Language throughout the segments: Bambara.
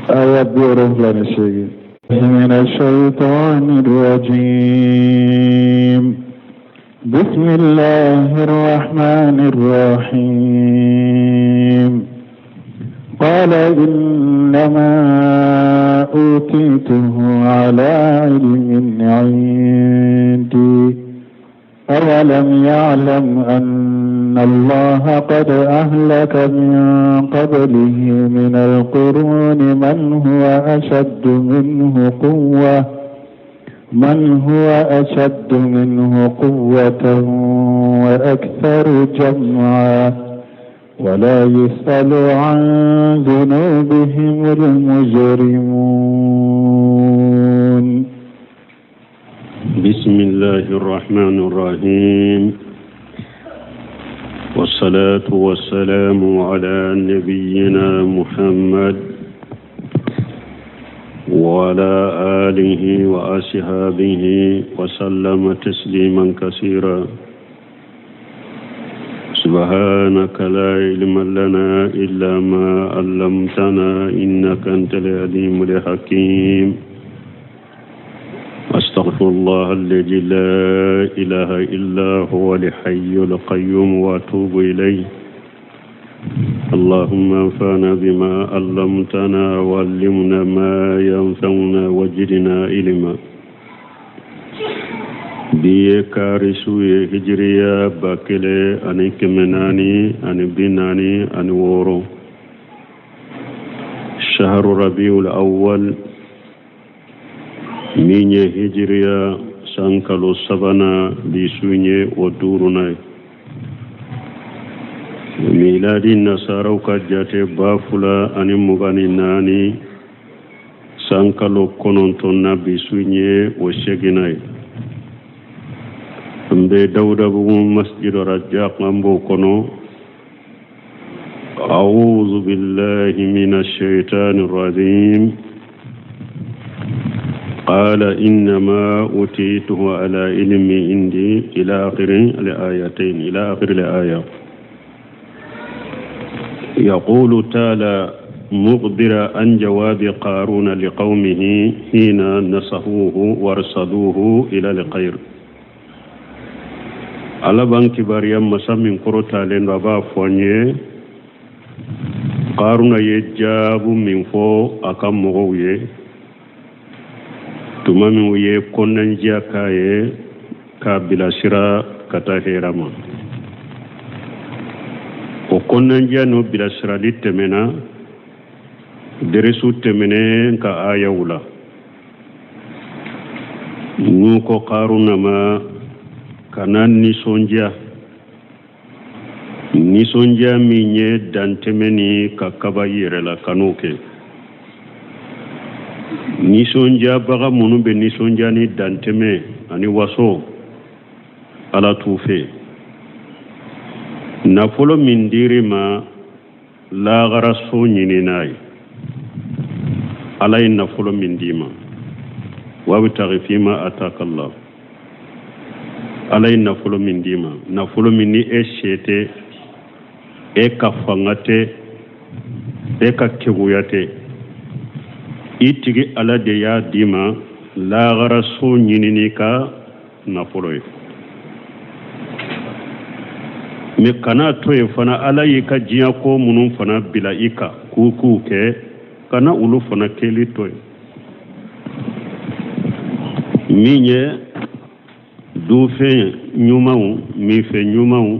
Aya 78. من الشيطان الرجيم. بسم الله الرحمن الرحيم. قال إنما أوتيته على علم عندي أولم يعلم أن الله قد أهلك من قبله من القرون من هو أشد منه قوة وأكثر جمعا ولا يسأل عن ذنوبهم المجرمون. بسم الله الرحمن الرحيم، والصلاة والسلام على نبينا محمد وعلى آله وأصحابه وسلم تسليما كثيرا. سبحانك لا علم لنا إلا ما علمتنا إنك أنت العليم الحكيم. أستغفر الله الذي لا إله إلا هو الحي القيوم وأتوب إليه. اللهم انفعنا بما علمتنا وعلمنا ما ينفعنا وزدنا علما. Bi ye kari su ye, hijiriya 1446, shahru rabiul awwal, min ye hijiriya san kalo sabanan, bi su ye o duurunan ye. Miladi nasaraw ka jate, 2024, san kalo kɔnɔntɔnna, bi su ye o seginna ye. An bɛ Dawudabugu masjid Rajak, an b'o kɔnɔ. أعوذ بالله من الشيطان الرجيم. قال إنما أوتيته على علم عندي إلى آخر الآيتين، إلى آخر الآية. يقول تعالى مخبرا عن جواب قارون لقومه حين نصحوه وارشدوه إلى الخير. Ala b'an kibaruya, masa min kɔrɔtalen don, a b'a fɔ an ye Karuna ye jaabu min fɔ a ka mɔgɔw ye tuma min u ye kɔnɔnandiya k'a ye k'a bilasira ka taa hɛrɛ ma. O kɔnɔnandiya n'o bilasirali tɛmɛna deresu tɛmɛnen ka ayaw la. N'u ko Karuna ma, kana nisɔndiya, nisɔndiya min ye dantɛmɛ ni ka kaba i yɛrɛ la, kan'o kɛ. Nisɔndiyabaga minnu bɛ nisɔndiya ni dantɛmɛ ani waso, Ala t'u fɛ. Nafolo min dir'i ma, lagaraso ɲini n'a ye. Ala ye nafolo min d'i ma, wabtaghi fima ataka Allah, Ala ye nafolo min d'i ma, nafolo min ni e se tɛ, e ka fanga tɛ, e ka keguya tɛ, i tigi Ala de y'a d'i ma, lagaraso ɲini n'i ka nafolo ye. Mais kana to yen fana, Ala y'i ka diɲɛ ko minnu fana bila i kan k'u k'u kɛ, kana olu fana kɛli to yen. Min ye dunfɛn ɲumanw, minfɛn ɲumanw,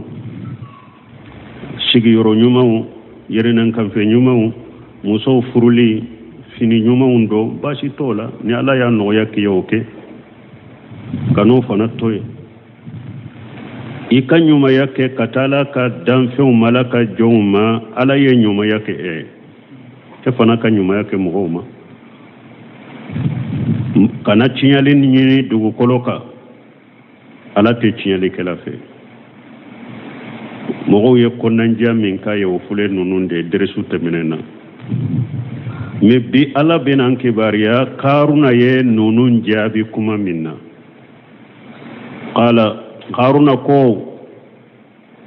sigiyɔrɔ ɲumanw, yɛrɛnankanfɛn ɲumanw, musow furuli, fini ɲumanw don, baasi t'o la. Ni Ala y'a nɔgɔya k'i ye, o kɛ, kan'o fana to yen. I ka ɲumanya kɛ ka taa Ala ka danfɛnw ma, Ala ka jɔnw ma. Ala ye ɲumanya kɛ e ye, e fana ka ɲumanya kɛ mɔgɔw ma. Kana tiɲɛli ɲini dugukolo kan, Ala tɛ tiɲɛlikɛla fɛ. Mɔgɔw ye kɔnɔnandiya min k'a ye, o filɛ ninnu de ye deresu tɛmɛnen na. Mais bi, Ala bɛna an kibaruya Karuna ye ninnu jaabi kuma min na. Qala, Karuna ko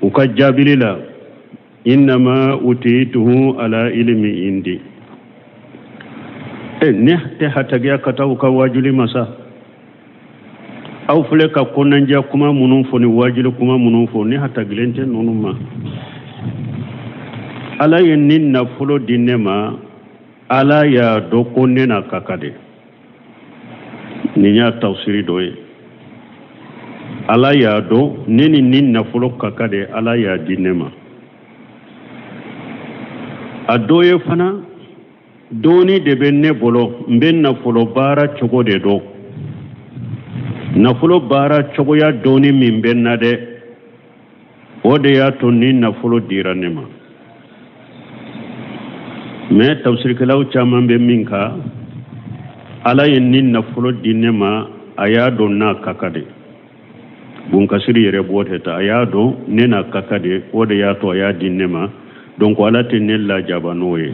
u ka jaabili la: innama utituhu ala ilmi indi. E ne tɛ hatagiya ka taa u ka waajuli ma sa. Aw filɛ ka kɔnɔnajɛ kuma minnu fɔ ni waajuli kuma minnu fɔ, ne hatagilen tɛ ninnu ma. Ala ye nin nafolo di ne ma, Ala y'a dɔn ko ne n'a ka kan de. Nin y'a tafsiri dɔ ye. Ala y'a dɔn ne ni nin nafolo ka kan de, Ala y'a di ne ma. A dɔ ye fana, dɔnni de bɛ ne bolo, n bɛ nafolo baara cogo de dɔn. Nafolo baara cogoya dɔnni min bɛ n na dɛ, o de y'a to nin nafolo dira ne ma. Mais tafsirikɛlaw caman bɛ min kan, Ala ye nin nafolo di ne ma, a y'a dɔn n'a ka kan de. Bunkasiri yɛrɛ b'o de ta, a y'a dɔn ne n'a ka kan de, o de y'a to a y'a di ne ma. Donc Ala tɛ ne lajaba n'o ye,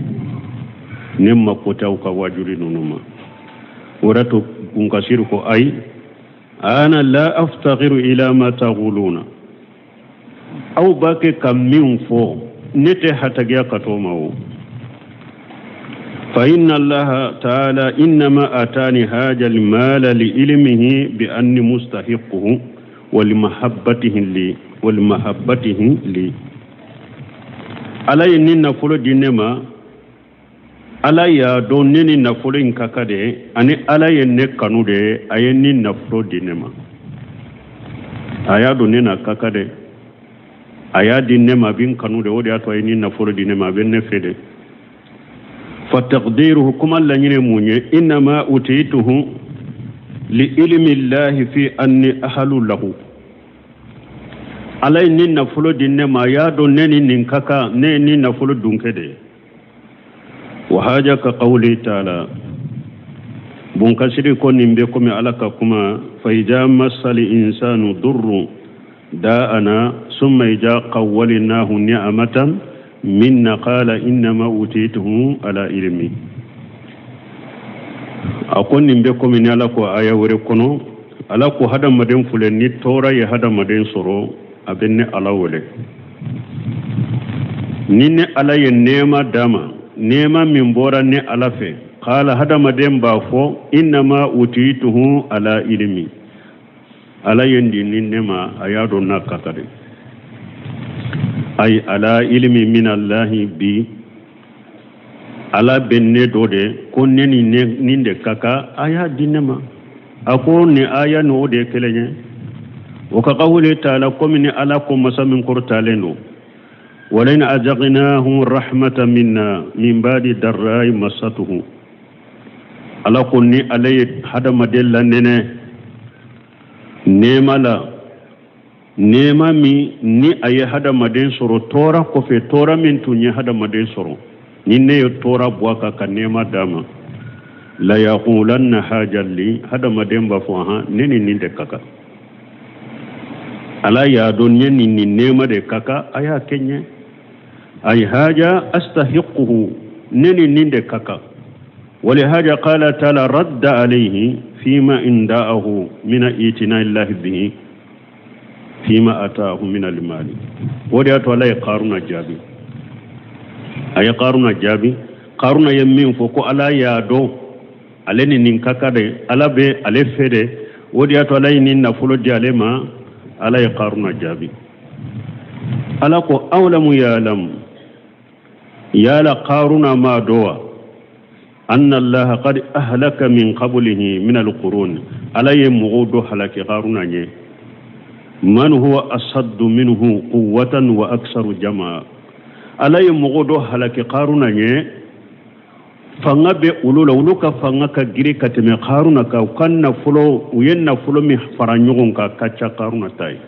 ne mako tɛ aw ka wajuli ninnu ma. O de to Bunkasiri ko ayi, ana la aftakiru ila ma taquluna, aw b'a kɛ ka min fɔ, ne tɛ hatagiya ka t'o ma. O fa inna Allaha taala innama atani haja almala li ilmihi bi anni mustahiquhu wa li mahabbatihi li wa li mahabbatihi li. Ala ye nin nafolo di ne ma, Ala y'a dɔn ne ni nafolo in ka kan de, ani Ala ye ne kanu de, a ye nin nafolo di ne ma. A y'a dɔn ne n'a ka kan de, a y'a di ne ma, a bɛ n kanu de, o de y'a to a ye nin nafolo di ne ma, a bɛ ne fɛ de. Fa taqdiruhu, kuma laɲini mun ye? Innama utituhu li ilmi llahi fi anni ahalu lahu. Ala ye nin nafolo di ne ma, a y'a dɔn ne ni nin ka kan, ne ye nin nafolo dunkɛ de ye. Wa haja ka qawli taala, Bunkasiri ko nin bɛ komi Ala ka kuma: fa ija masali insanu durru da'ana summa ija qawwalnahu ni'amatan minna qala innama utituhu ala ilmi. A ko nin bɛ komi ni Ala ko aya wɛrɛ kɔnɔ, Ala ko hadamaden filɛ, ni tɔɔrɔ ye hadamaden sɔrɔ, a bɛ ne Ala wele. Ni ne Ala ye nɛɛma d'a ma, nɛɛma min bɔra ne Ala fɛ, kala hadamaden b'a fɔ innama utituhu ala ilimi, Ala ye nin di ne ma, a y'a dɔn n'a ka kan de. Ayi, ala ilimi min Allahi bi, Ala bɛ ne dɔn de ko ne ni nin de ka kan, a y'a di ne ma. A ko nin aya ni o de ye kelen ye. O ka qawli taala, komi ni Ala ko masa min kɔrɔtalen don: walain azaqnahu rahmatan minna min ba'di darra'i masatuhu. Ala ko ni Ala ye hadamaden lanɛnɛ nɛɛma la, nɛɛma min ni a ye hadamaden sɔrɔ tɔɔrɔ kɔfɛ, tɔɔrɔ min tun ye hadamaden sɔrɔ, ni ne ye tɔɔrɔ bɔ a kan ka nɛɛma d'a ma, la yaqulanna haja li, hadamaden b'a fɔ ahan, ne ni nin de ka kan. Ala y'a dɔn ne ni nin nɛɛma de ka kan, a y'a kɛ n ye. Ay haja astahiquhu, ne ni nin de ka kan. Walihaja qala taala radda alayhi fima inda'ahu min itina illahi bihi fima ataahu min almali. O de y'a to Ala ye Karuna jaabi, a ye Karuna jaabi. Karuna ye min fɔ ko Ala y'a dɔn ale ni nin ka kan de, Ala bɛ ale fɛ de, o de y'a to Ala ye nin nafolo di ale ma. Ala ye Karuna jaabi. Ala ko awlamu ya'lam, yala Karuna m'a dɔn wa anna Allaha qad ahlaka min qablihi min alqurun, Ala ye mɔgɔw dɔ halaki Karuna ɲɛ, man huwa asaddu minhu quwwatan wa aksaru jama'a. Ala ye mɔgɔw dɔ halaki Karuna ɲɛ, fanga bɛ olu la, olu ka fanga ka girin ka tɛmɛ Karuna kan, u ka nafolo, u ye nafolo min fara ɲɔgɔn kan ka ca Karuna ta ye.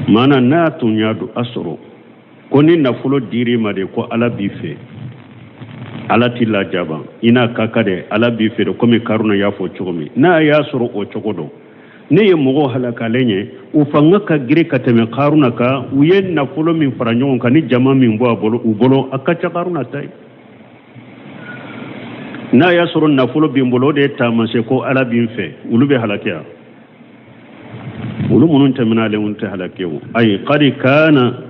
Maana n'a tun y'a dɔn a sɔrɔ ko ni nafolo dir'i ma de ko Ala b'i fɛ, Ala t'i lajaba, i n'a ka kan de, Ala b'i fɛ de, komi Karuna y'a fɔ cogo min, n'a y'a sɔrɔ o cogo dɔn, ne ye mɔgɔw halakalen ye, u fanga ka girin ka tɛmɛ Karuna kan, u ye nafolo min fara ɲɔgɔn kan ni jama min bɔ a bolo u bolo, a ka ca Karuna ta ye. N'a y'a sɔrɔ nafolo b'i bolo, o de ye taamasiyɛn ko Ala b'i fɛ, olu bɛ halakiya, olu minnu tɛmɛna ale, olu tɛ halaki o. Ayi, qad kana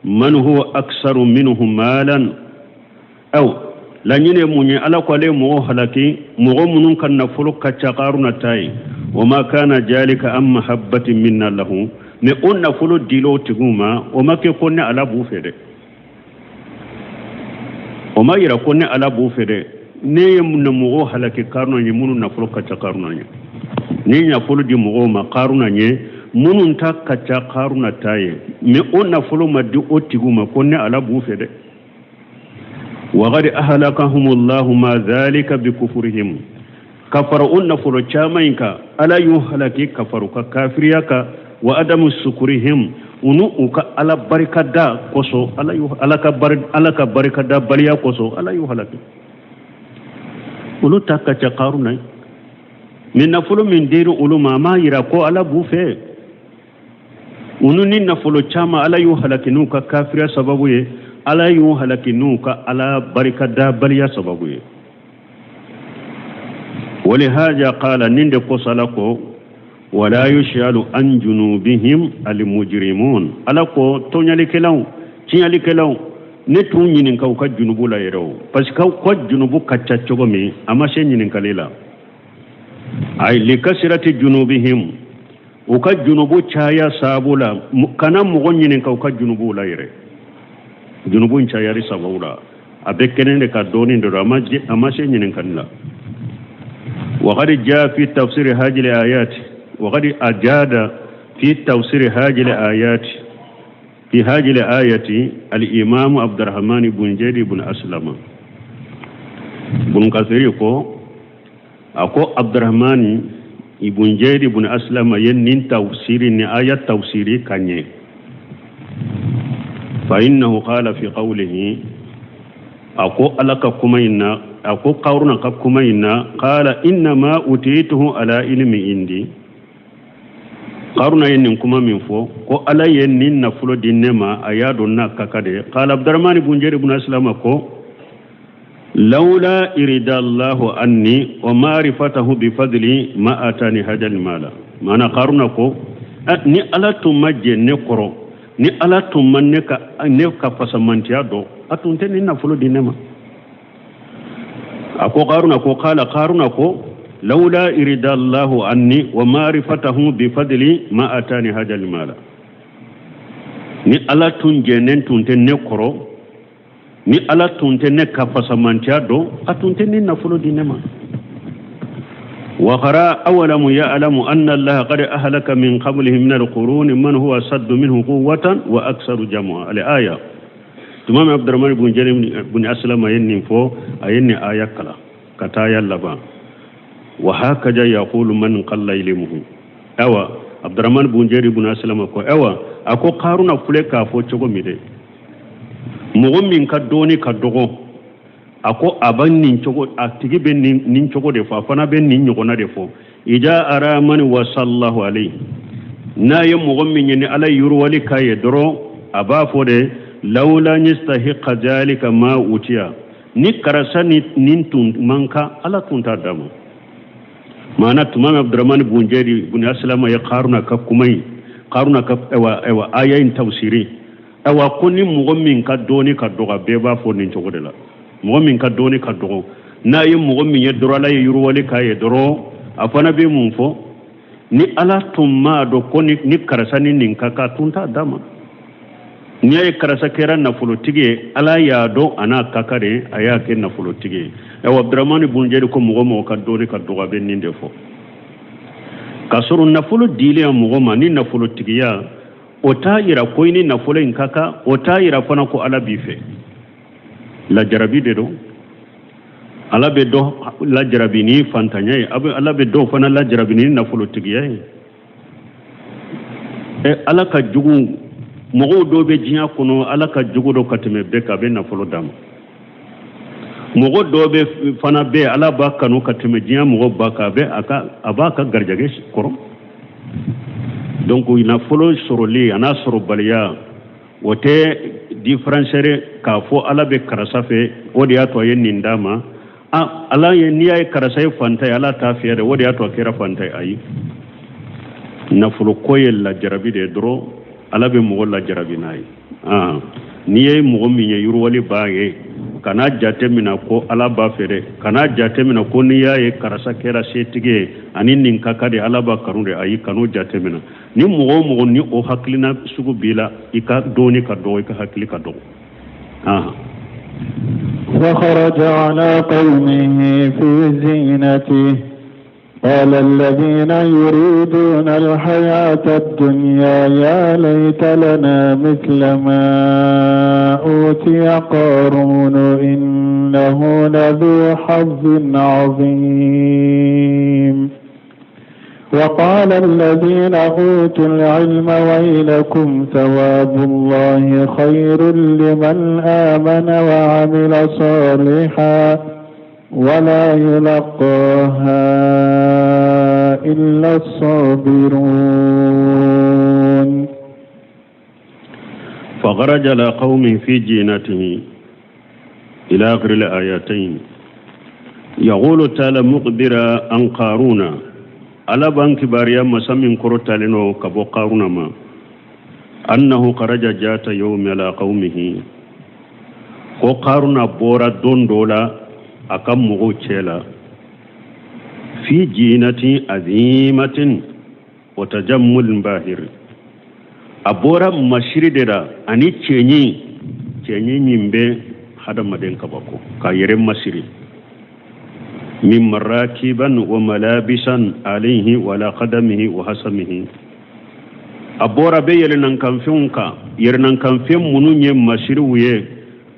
man huwa aksaru minhu malan aw Laɲini ye mun ye? Ala ko ale ye mɔgɔw halaki, mɔgɔ minnu ka nafolo ka ca Karuna ta ye. Wa ma kana jalika an mahabbati minna lahu, mais o nafolo dil'o tigiw ma, o ma kɛ ko ne Ala b'u fɛ dɛ. O ma yira ko ne Ala b'u fɛ dɛ. Ne ye mɔgɔw halaki Karuna ye minnu nafolo ka ca Karuna ye. Ne ye nafolo di mɔgɔw ma Karuna ye minnu ta ka ca Karuna ta ye, mais o nafolo ma di o tigiw ma ko ne Ala b'u fɛ dɛ. Waqad ahlakahumullahu ma dhalika bikufurihim, ka fara o nafolo caman in kan, Ala y'u halaki ka fara u ka kafiriya kan, wa adamu sukurihim, u n'u u ka Ala barikada kosɔn, Ala y'u Ala ka bari Ala ka barikada baliya kosɔn, Ala y'u halaki. Olu ta ka ca Karuna ye, mais nafolo min dira olu ma, a m'a yira ko Ala b'u fɛ. Olu ni nafolo caman, Ala y'u halaki n'u ka kafiriya sababu ye, Ala y'u halaki n'u ka Ala barikadabaliya sababu ye. Walihaja qala, nin de kosɔn Ala ko wala yushalu an junubihim almujrimun. Ala ko tɔɲalikɛlaw, tiɲalikɛlaw, ne t'u ɲininka u ka junubu la yɛrɛ o, parce que u ka junubu ka ca cogo min, a ma se ɲininkali la. Ay likasirati junubihim, u ka junubu caya sababu la, kana mɔgɔ ɲininka u ka junubu la yɛrɛ. Junubu in cayari sababu la, a bɛ kɛnɛ de ka dɔɔnin de don, a ma se ɲininkali la. وقد جاء في تفسير هذه الآيات، وقد أجاد في تفسير هذه الآيات في هذه الآية الإمام عبد الرحمن بن زيد بن أسلم بن كثير ko a ko عبد الرحمن ibn Zaid ibn Aslama ye nin tafsiri ni aya tafsiri ka ɲɛ. Fa innahu qala fi qawlihi, a ko Ala ka kuma in na, a ko Karuna ka kuma in na, qala innama utituhu ala ilmi indi. Karuna ye nin kuma min fɔ ko Ala ye nin nafolo di ne ma, a y'a dɔn n'a ka kan de. Qala Abdurrahman ibn Zaid ibn Aslama ko lawla irida Allahu anni wa ma'rifatahu bi fadli ma atani hadal mala. Maana Karuna ko ni Ala tun ma jɛ ne kɔrɔ, ni Ala tun ma ne ka fasamantiya dɔn, a tun tɛ nin nafolo di ne ma. A ko Karuna ko qala Karuna ko lawla irida Allahu anni wa ma'rifatahu bi fadli ma atani hadal mala. Ni Ala tun jɛnen tun tɛ ne kɔrɔ, ni Ala tun tɛ ne ka fasamantiya dɔn, a tun tɛ nin nafolo di ne ma. وقرأ أولم يعلم أن الله قد أهلك من قبله من القرون من هو أشد منه قوة وأكثر جمعا الآية. Tuma min Abdurrahman ibn Jarir ibn Aslam ye nin fɔ, a ye nin aya kalan ka taa aya laban, وهكذا يقول من قل علمه. Awa Abdurrahman ibn Jarir ibn Aslam ko awa a ko Karuna filɛ k'a fɔ cogo min dɛ, mɔgɔ min ka dɔɔni ka dɔgɔ, a ko a bɛ nin cogo, a tigi bɛ nin cogo de fɔ, a fana bɛ nin ɲɔgɔnna de fɔ. إذا رأى من وسع الله عليه, n'a ye mɔgɔ min ye ni Ala ye yiriwali k'a ye dɔrɔn, a b'a fɔ de لولا يستحق ذلك ما أوتي, ni karisa ni nin tun man kan, Ala tun t'a d'a ma. Maana tuma min Abdurrahman bun Jɛri bun Asilama ye Karuna ka kuma in, Karuna ka ayiwa aya in tafsiri, ayiwa ko ni mɔgɔ min ka dɔɔni ka dɔgɔ, bɛɛ b'a fɔ nin cogo de la. Mɔgɔ min ka dɔɔni ka dɔgɔ, n'a ye mɔgɔ min ye dɔrɔn, Ala ye yiriwali k'a ye dɔrɔn, a fana bɛ mun fɔ? Ni Ala tun m'a dɔn ko ni karisa ni nin ka kan, tun t'a d'a ma. N'i y'a ye karisa kɛra nafolotigi ye, Ala y'a dɔn a n'a ka kan de, a y'a kɛ nafolotigi ye. Ayiwa Abdurahmani bun Jɛri ko mɔgɔ mɔgɔ ka dɔɔni ka dɔgɔ, a bɛ nin de fɔ. K'a sɔrɔ nafolo dilen mɔgɔ ma ni nafolotigiya, o t'a yira ko i ni nafolo in ka kan, o t'a yira fana ko Ala b'i fɛ. Lajarabi de don. Ala bɛ dɔ lajarabi ni fantanya ye, Ala bɛ dɔw fana lajarabi ni nafolotigiya ye. Ɛ Ala ka jugu, mɔgɔw dɔw bɛ diɲɛ kɔnɔ, Ala ka jugu dɔ ka tɛmɛ bɛɛ kan, a bɛ nafolo d'a ma. Mɔgɔ dɔw bɛ fana bɛ, Ala b'a kanu ka tɛmɛ diɲɛ mɔgɔ ba kan, a bɛ a ka a b'a ka garijɛgɛ kɔrɔ. Donc nafolo sɔrɔli a n'a sɔrɔbaliya, o tɛ différencier k'a fɔ Ala bɛ karisa fɛ, o de y'a to a ye nin d'a ma. A Ala ye, n'i y'a ye karisa ye fantan ye, Ala t'a fɛ dɛ, o de y'a to a kɛra fantan ye. Ayi, nafolo ko ye lajarabi de ye dɔrɔn, Ala bɛ mɔgɔ lajarabi n'a ye. N'i ye mɔgɔ min ye yiriwali b'a ye. Kana jate mina ko Ala b'a fɛ dɛ, kana jate mina ko n'i y'a ye karisa kɛra setigi ye ani nin ka ka di Ala b'a kanu de. Ayi, kan'o jate mina. Ni mɔgɔ o mɔgɔ ni o hakilina sugu b'i la, i ka dɔnni ka dɔgɔ, i ka hakili ka dɔgɔ. فخرج على قومه في زينته قال الذين يريدون الحياة الدنيا يا ليت لنا مثل ما أوتي قارون إنه لذو حظ عظيم. وقال الذين أوتوا العلم ويلكم ثواب الله خير لمن آمن وعمل صالحا ولا يلقاها إلا الصابرون. فخرج على قومه في جينته إلى آخر الآيتين. يقول تعالى مقبرا عن قارون ala b'an kibariya masa min kɔrɔtalen no ka bɔ Karuna ma, annahu kharaja jata yawmi ala qaumihi, ko Karuna bɔra don dɔ la a ka mɔgɔw cɛ la, fi jinatin azimatin wa tajammulin bahir, a bɔra masiri de la ani cɛɲi, cɛɲi min bɛ hadamaden kabako k'a yɛrɛ masiri, min marakiban wa malabisan alayhi wa ala qadamihi wa hasamihi. A bɔra bɛ yɛlɛnankanfɛnw kan, yɛlɛnankanfɛn minnu ye masiriw ye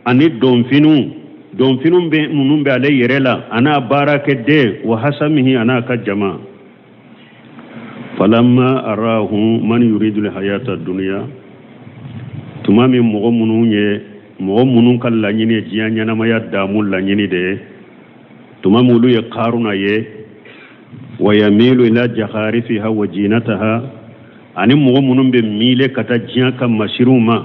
ani donfiniw, donfiniw bɛ minnu bɛ ale yɛrɛ la an'a baarakɛden, wa hasamihi an'a ka jama. Falamma arahu man yuridu alhayata dunya, tuma min mɔgɔ minnu ye, mɔgɔ minnu ka laɲini ye diɲɛ ɲɛnamaya damu laɲini de ye, tuma min olu ye Karuna ye, wa yamilu ila jakharifiha wa jinataha, ani mɔgɔ minnu bɛ miile ka taa diɲɛ ka masiriw ma,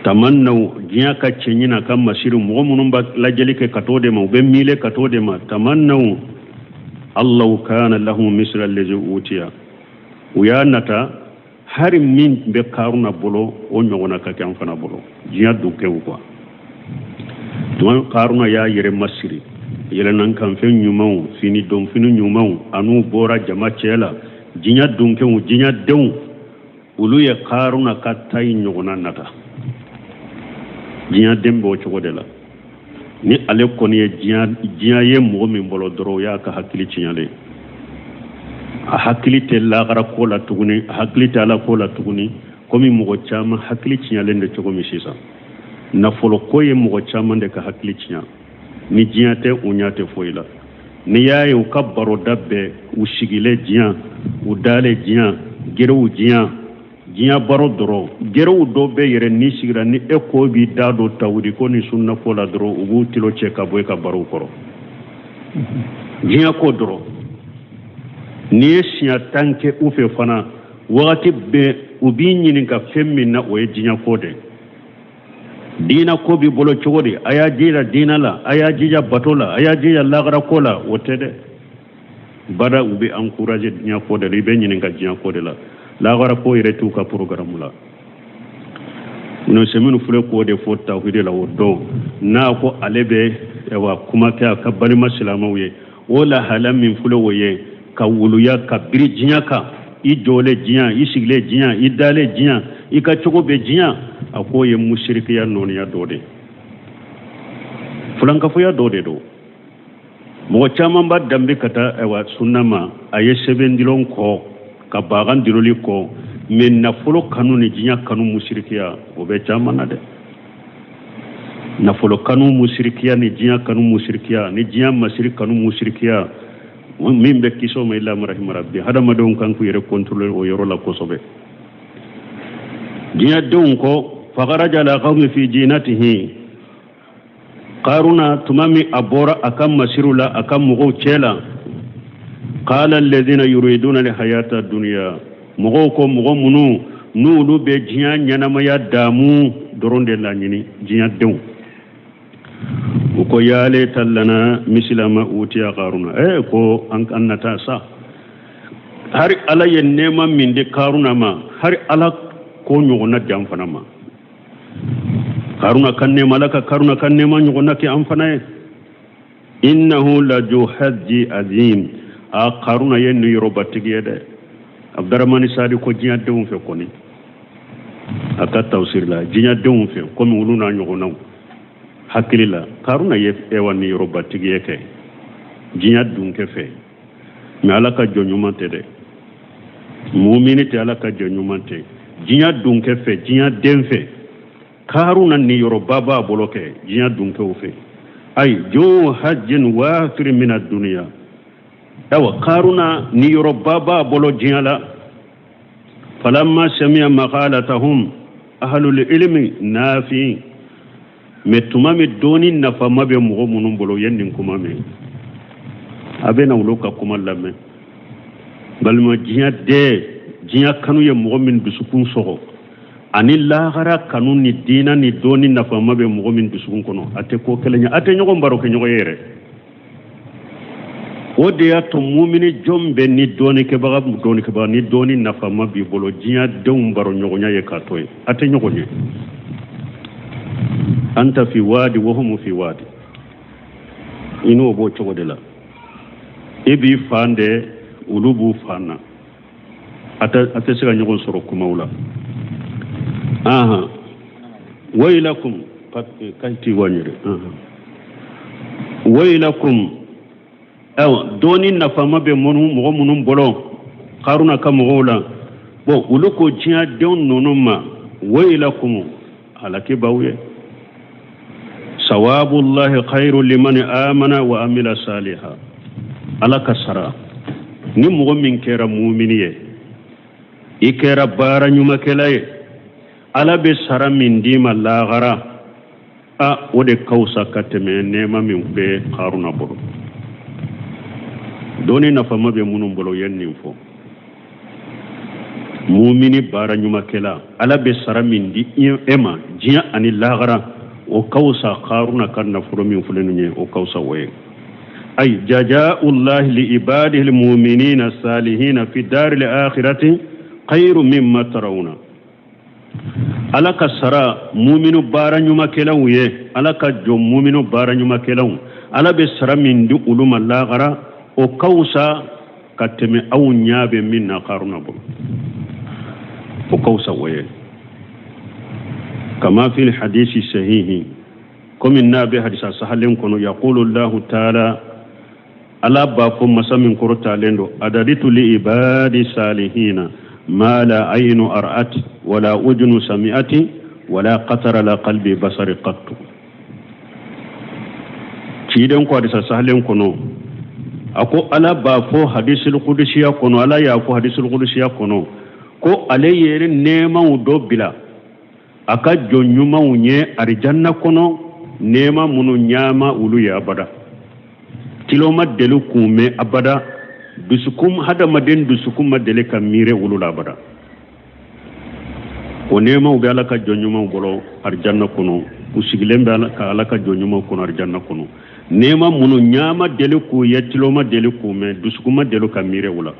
tamannaw diɲɛ ka cɛɲi n'a ka masiriw, mɔgɔ minnu b'a lajɛli kɛ ka t'o de ma, u bɛ miile ka t'o de ma, tamannaw allahu kana lahu misla allazi utiya, u y'a nata hari min bɛ Karuna bolo o ɲɔgɔnna ka kɛ an fana bolo, diɲɛ dunkew quoi. Tuma Karuna y'a yɛrɛ masiri yɛlɛnankanfɛn ɲumanw, fini donfini ɲumanw, an'u bɔra jama cɛ la, diɲɛ dunkew, diɲɛ denw, olu ye Karuna ka tayi ɲɔgɔnna nata. Diɲɛ den b'o cogo de la. Ni ale kɔni ye diɲɛ ye mɔgɔ min bolo dɔrɔn, o y'a ka hakili tiɲɛlen. A hakili tɛ lagara ko la tuguni, a hakili tɛ ala ko la tuguni, komi mɔgɔ caman hakili tiɲɛlen de cogo min sisan. Nafolo ko ye mɔgɔ caman de ka hakili tiɲɛ. Ni diɲɛ tɛ, u ɲɛ tɛ foyi la. N'i y'a ye u ka baroda bɛɛ, u sigilen diɲɛ, u dalen diɲɛ, gerew diɲɛ, diɲɛ baro dɔrɔn. Gerew dɔ bɛ yɛrɛ n'i sigira ni e ko b'i da don tawudi ko ni sunna ko la dɔrɔn, u b'u tilo cɛ ka bɔ e ka barow kɔrɔ. Diɲɛ ko dɔrɔn. N'i ye siɲɛ 10 kɛ u fɛ fana, wagati bɛɛ u b'i ɲininka fɛn min na, o ye diɲɛ ko de ye. Diina ko b'i bolo cogo di, a y'a jija diina la, a y'a jija bato la, a y'a jija lagara ko la, o tɛ dɛ. Bada u bɛ encourager diɲɛ ko de la, i bɛ ɲininka diɲɛ ko de la. Lagara ko yɛrɛ t'u ka programme la. Minnu se minnu filɛ k'o de fɔ tawhidi la, o dɔn n'a ko ale bɛ ayiwa kuma kɛ a ka balima silamɛw ye, o lahala min filɛ o ye ka wuluya ka biri diɲɛ kan, i jɔlen diɲɛ, i sigilen diɲɛ, i dalen diɲɛ, i ka cogo bɛ diɲɛ, a k'o ye musirikiya nɔniya dɔ de ye, fulankafoya dɔ de don. Mɔgɔ caman b'a danbe ka taa ayiwa sunna ma, a ye sɛbɛn dilon kɔ ka bagan diloli kɔ, mɛ nafolo kanu ni diɲɛ kanu musirikiya o bɛ caman na dɛ. Nafolo kanu musirikiya ni diɲɛ kanu musirikiya ni diɲɛ masiri kanu musirikiya min bɛ kisi o ma illa marahima rabbi. Hadamadenw kan k'u yɛrɛ contrôler o yɔrɔ la kosɛbɛ. Diɲɛdenw ko fakharaja ala qawmi fi jinatihi, Karuna tuma min a bɔra a ka masiriw la a ka mɔgɔw cɛ la, qala alladhina yuriduna alhayata dunya, mɔgɔw ko mɔgɔ minnu n'olu bɛ diɲɛ ɲɛnamaya damu dɔrɔn de laɲini, diɲɛdenw, u ko ya laita lana misila ma utiya Karuna, ko an nata sa, hari Ala ye nɛɛma min di Karuna ma, hari Ala ko ɲɔgɔnna di an fana ma. Karuna ka nɛɛma, Ala ka Karuna ka nɛɛma ɲɔgɔnna kɛ an fana ye. Innahu laju hajji azim. A Karuna ye niyɔrɔbatigi ye dɛ. Abdaramani Sadi ko diɲɛ denw fɛ kɔni, a ka tafsiri la, diɲɛ denw fɛ komi olu n'a ɲɔgɔnnaw hakili la, Karuna ye ewa niyɔrɔbatigi ye kɛ diɲɛ dunkɛ fɛ, mais Ala ka jɔn ɲuman tɛ dɛ. Mumini tɛ, Ala ka jɔn ɲuman tɛ diɲɛ dunkɛ fɛ, diɲɛ den fɛ. Karuna niyɔrɔba b'a bolo kɛ diɲɛ dunkɛw fɛ. Ayi jo hajjin wafiri mina duniya. Awa, Karuna niyɔrɔba b'a bolo diɲɛ la. Falamma samiya maqalatahum ahlul ilmi nafi. Mais tuma min dɔnni nafama bɛ mɔgɔ minnu bolo, u ye nin kuma mɛn, a bɛ na olu ka kuma lamɛn. Balima, diɲɛ dɛ, diɲɛ kanu ye mɔgɔ min dusukun sɔgɔ, ani lahara kanu ni diina ni dɔnni nafama bɛ mɔgɔ min dusukun kɔnɔ, a tɛ ko kelen ye, a tɛ ɲɔgɔn baro kɛ ɲɔgɔn ye yɛrɛ. O de y'a to mumini jɔn bɛ ni dɔnnikɛbaga, dɔnnikɛbaga ni dɔnni nafama b'i bolo, diɲɛ denw baro ɲɔgɔnya ye k'a to yen, a tɛ ɲɔgɔn ye. Anta fi wadi wa humu fi wadi. I n'o b'o cogo de la, i b'i fan de, olu b'u fan na, a tɛ se ka ɲɔgɔn sɔrɔ kumaw la. Ahan, wailakum kayti wañire, wailakum. Ayiwa, dɔnni nafama bɛ minnu, mɔgɔ minnu bolo Karuna ka mɔgɔw la, bon, olu ko diɲɛ denw ninnu ma: wailakum, halaki b'aw ye, sawabullahi khairu liman amana wa amila saliha. Ala ka sara ni mɔgɔ min kɛra mumini ye, i kɛra baara ɲumankɛla ye, Ala bɛ sara min d'i ma lahara, a o de ka fisa ka tɛmɛ nɛɛma min bɛ Karuna bolo. Dɔnni nafama bɛ minnu bolo, u ye nin fɔ: mumini baara ɲumankɛla, Ala bɛ sara min di e ma diɲɛ ani lahara, o ka fisa Karuna ka nafolo min filɛ nin ye, o ka fisa o ye. Ay jazaullahi li ibadihi almu'minina salihina fi daril akhirati khairu mimma tarawna. Ala ka sara muminu baara ɲumankɛlaw ye, Ala ka jɔn muminu baara ɲumankɛlaw, Ala bɛ sara min di olu ma lahara, o ka fisa ka tɛmɛ aw ɲɛ bɛ min na Karuna bolo, o ka fisa o ye. Kama fil hadisi sahihi, komi n'a bɛ hadisa sahalen kɔnɔ, yaqulu Allahu taala, Ala b'a fɔ, masa min kɔrɔtalen don: adaditu li ibadi salihina ma la aynu ar'at wala udunu sami'ati wala qatara la qalbi basari qattu. Ciden ko hadisa sahalen kɔnɔ, a ko Ala b'a fɔ hadisul kudusiya kɔnɔ, Ala y'a fɔ hadisul kudusiya kɔnɔ ko ale yɛrɛ nɛɛmaw dɔ bila a ka jɔn ɲumanw ye arijanna kɔnɔ, nɛɛma minnu ɲama olu ye abada, tilo ma deli k'u mɛn abada, dusukun, hadamaden dusukun ma deli ka miiri olu la abada. O nɛɛmaw bɛ Ala ka jɔn ɲumanw bolo arijanna kɔnɔ, u sigilen bɛ ka Ala ka jɔn ɲumanw kɔnɔ arijanna kɔnɔ, nɛɛma minnu ɲama deli k'u ye, tilo ma deli k'u mɛn, dusukun ma deli ka miiri u la.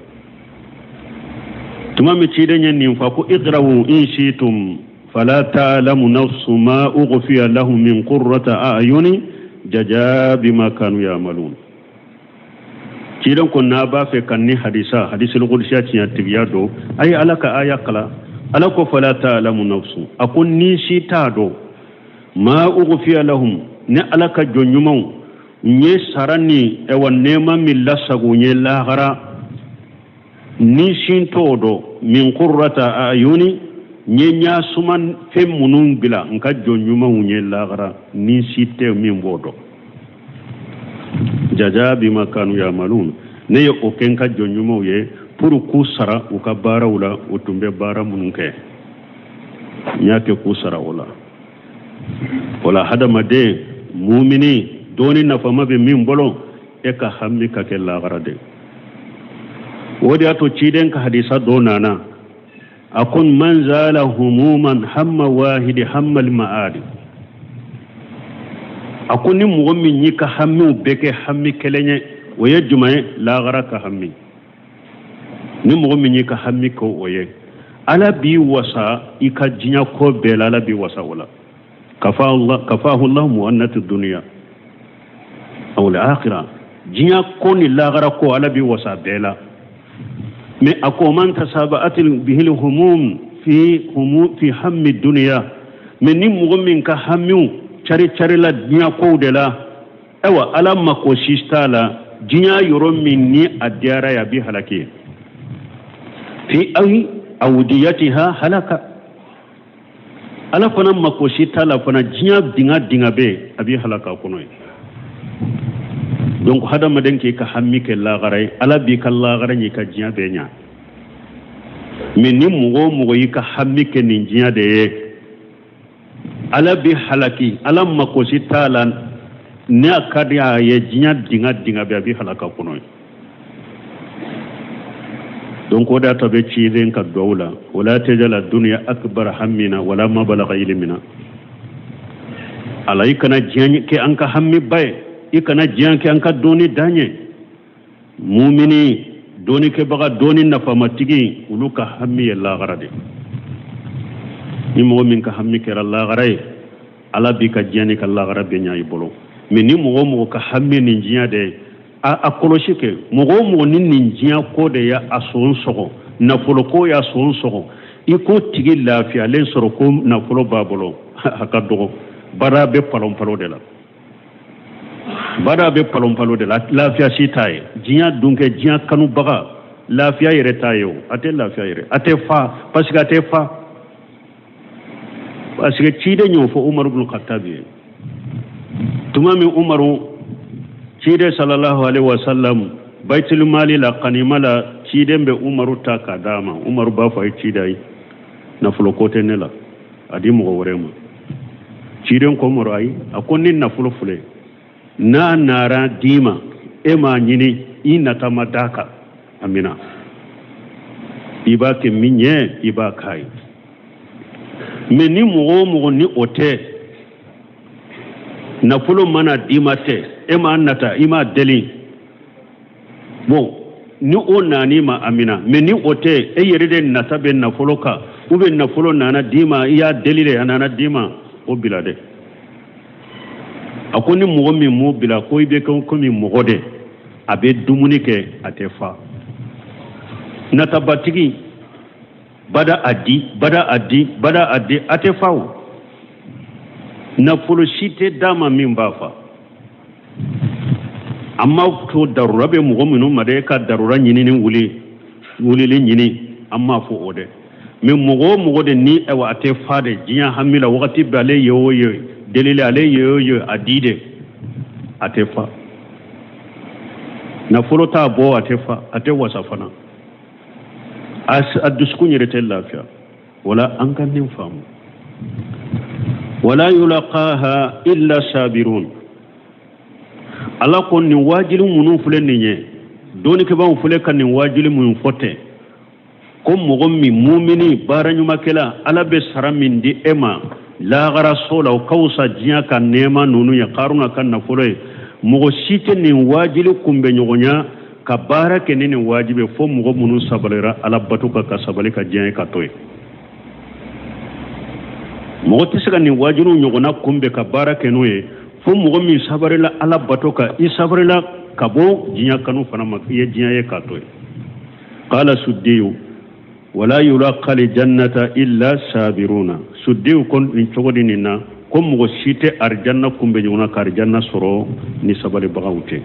Tuma min ciden ye nin fɔ, ko iqra'u in shi'tum fala ta'lamu nafsu ma ughfiya lahum min qurrata a'yuni jaja bima kanu ya'malun. Ciden ko n'a b'a fɛ ka ni hadisa hadisul qudsiya tiɲɛtigiya dɔn, a ye Ala ka aya kalan. Ala ko fala ta'lamu nafsu, a ko ni si t'a dɔn, ma ughfiya lahum, ni Ala ka jɔn ɲumanw n ye sara ni ɛwa nɛɛma min lasago n ye lahara, ni sin t'o dɔn, min qurrata ayuni, n ye ɲasuma fɛn minnu bila n ka jɔn ɲumanw ye lahara, ni si tɛ min b'o dɔn. Jaja bima kanu yamalun, ne ye o kɛ n ka jɔn ɲumanw ye pour k'u sara u ka baaraw la, u tun bɛ baara minnu kɛ, n y'a kɛ k'u sara o la. O la, hadamaden mumini, dɔɔni nafama bɛ min bolo, e ka hami ka kɛ lahara de. O de y'a to ciden ka hadisa dɔ nana, a ko man zala humuman hamma wahidi hammal ma'adi. A ko ni mɔgɔ min y'i ka hamiw bɛɛ kɛ hami kelen ye, o ye jumɛn ye? Lahara ka hami. Ni mɔgɔ min y'i ka hami kɛ o ye, Ala b'i wasa i ka diɲɛ ko bɛɛ la, Ala b'i wasa o la. Kafahu Allah mu'annati dunya aw al-akhirah, diɲɛ ko ni lagara ko, Ala b'i wasa bɛɛ la. Mais a ko man tasaba'at bihi humum fi humu fi hammi dunya, mais ni mɔgɔ min ka hamiw cari carila diɲɛ kow de la, ayiwa, Ala mako si t'a la. Diɲɛ yɔrɔ min ni a diyara ye, a b'i halaki fi awi awdiyatiha halaka. Ala fana mako si t'a la fana, diɲɛ dinga dinga bɛ, a b'i halaka kɔnɔ ye. Donc hadamaden k'i ka hami kɛ lagara ye, Ala b'i ka lagara ɲi ka diɲɛ bɛɛ ɲa. Mais ni mɔgɔ o mɔgɔ y'i ka hami kɛ nin diɲɛ de ye, Ala b'i halaki. Ala mako si t'a la, ni a ka di a ye, diɲɛ dinga dinga bɛɛ, a b'i halaka kɔnɔ ye. Donc o de y'a to a bɛ ciden ka duwawu la: wala tajala dunya akbar hammina wala mabalaga ilmina. Ala, i kana diɲɛ kɛ an ka hami ba ye, i kana diɲɛ kɛ an ka dɔnni dan ye. Mumini dɔnnikɛbaga, dɔnni nafamatigi, olu ka hami ye lagara de. Ni mɔgɔ min ka hami kɛra lagara ye, Ala b'i ka diɲɛ ni ka lagara bɛ ɲa i bolo. Mais ni mɔgɔ o mɔgɔ ka hami nin diɲɛ de ye, a kɔlɔsi kɛ, mɔgɔ o mɔgɔ ni nin diɲɛ ko de y'a sɔn sɔgɔ, nafolo ko y'a sɔn sɔgɔ, i k'o tigi lafiyalen sɔrɔ ko nafolo b'a bolo, a ka dɔgɔ. Baara bɛ palon palon de la, baara bɛ palon palon de la, lafiya si t'a ye. Diɲɛ dun kɛ, diɲɛ kanubaga, lafiya yɛrɛ t'a ye. O a tɛ lafiya yɛrɛ, a tɛ fa, parce que a tɛ fa, parce que ciden y'o fɔ Umaru bin Khattab ye tuma min. Umaru, ciden sallallahu alaihi wasallam, baitul mali la, kanima la, ciden bɛ Umaru ta k'a d'a ma. Umaru b'a fɔ a ye: ciden ye, nafolo ko tɛ ne la, a di mɔgɔ wɛrɛ ma. Ciden ko Umaru: ayi. A ko ni nafolo filɛ, n'a nara d'i ma, e m'a ɲini, i nata ma d'a kan, a mina, i b'a kɛ min ye, i b'a k'a ye. Mais ni mɔgɔ o mɔgɔ ni o tɛ, nafolo mana d'i ma tɛ, e m'a nata, i m'a deli, bon, ni o nan'i ma, a mina. Mais ni o tɛ, e yɛrɛ de nata bɛ nafolo kan, ou bien nafolo nana d'i ma, i y'a deli de, a nana d'i ma, o bila dɛ. A ko ni mɔgɔ min m'o bila, ko i bɛ kɛ komi mɔgɔ de a bɛ dumuni kɛ, a tɛ fa. Natabatigi bada a di, bada a di, bada a di, a tɛ fa. O nafolo si tɛ d'a ma min b'a fa. An m'a to darura bɛ mɔgɔ minnu ma dɛ, ka darura ɲinini wuli wulili ɲini, an m'a fɔ o dɛ. Mais mɔgɔ o mɔgɔ de ni ayiwa a tɛ fa de diɲɛ hami la, wagati bɛɛ ale ye o ye delili, ale ye o ye a di de, a tɛ fa. Nafolo t'a bɔ, a tɛ fa, a tɛ wasa fana, a dusukun yɛrɛ tɛ lafiya. Wala an ka nin faamu: wala yulaqaha illa sabirun. Ala ko nin waajili minnu filɛ nin ye, dɔnnikɛbaaw filɛ ka nin waajili minnu fɔ ten, ko mɔgɔ min mumini baara ɲumankɛla, Ala bɛ sara min di e ma lagaraso la, o ka wusa diɲɛ ka nɛɛma ninnu ye, Karuna ka nafolo ye. Mɔgɔ si tɛ nin waajili kunbɛ ɲɔgɔnya ka baara kɛ ni nin wajibi, fo mɔgɔ minnu sabalira Ala bato kan, ka sabali ka diɲɛ ka to yen. Mɔgɔ tɛ se ka nin waajiliw ɲɔgɔnna kunbɛ ka baara kɛ n'o ye, fo mɔgɔ min sabalila Ala bato kan, i sabalila ka bɔ diɲɛ kanu fana ma, i ye diɲɛ ye k'a to yen. Qala suddiyu: wala yulaqa li jannata illa sabiruna. Suddiyu ko nin cogo di nin na, ko mɔgɔ si tɛ arijanna kunbɛ ɲɔgɔn na ka arijanna sɔrɔ ni sabalibagaw tɛ.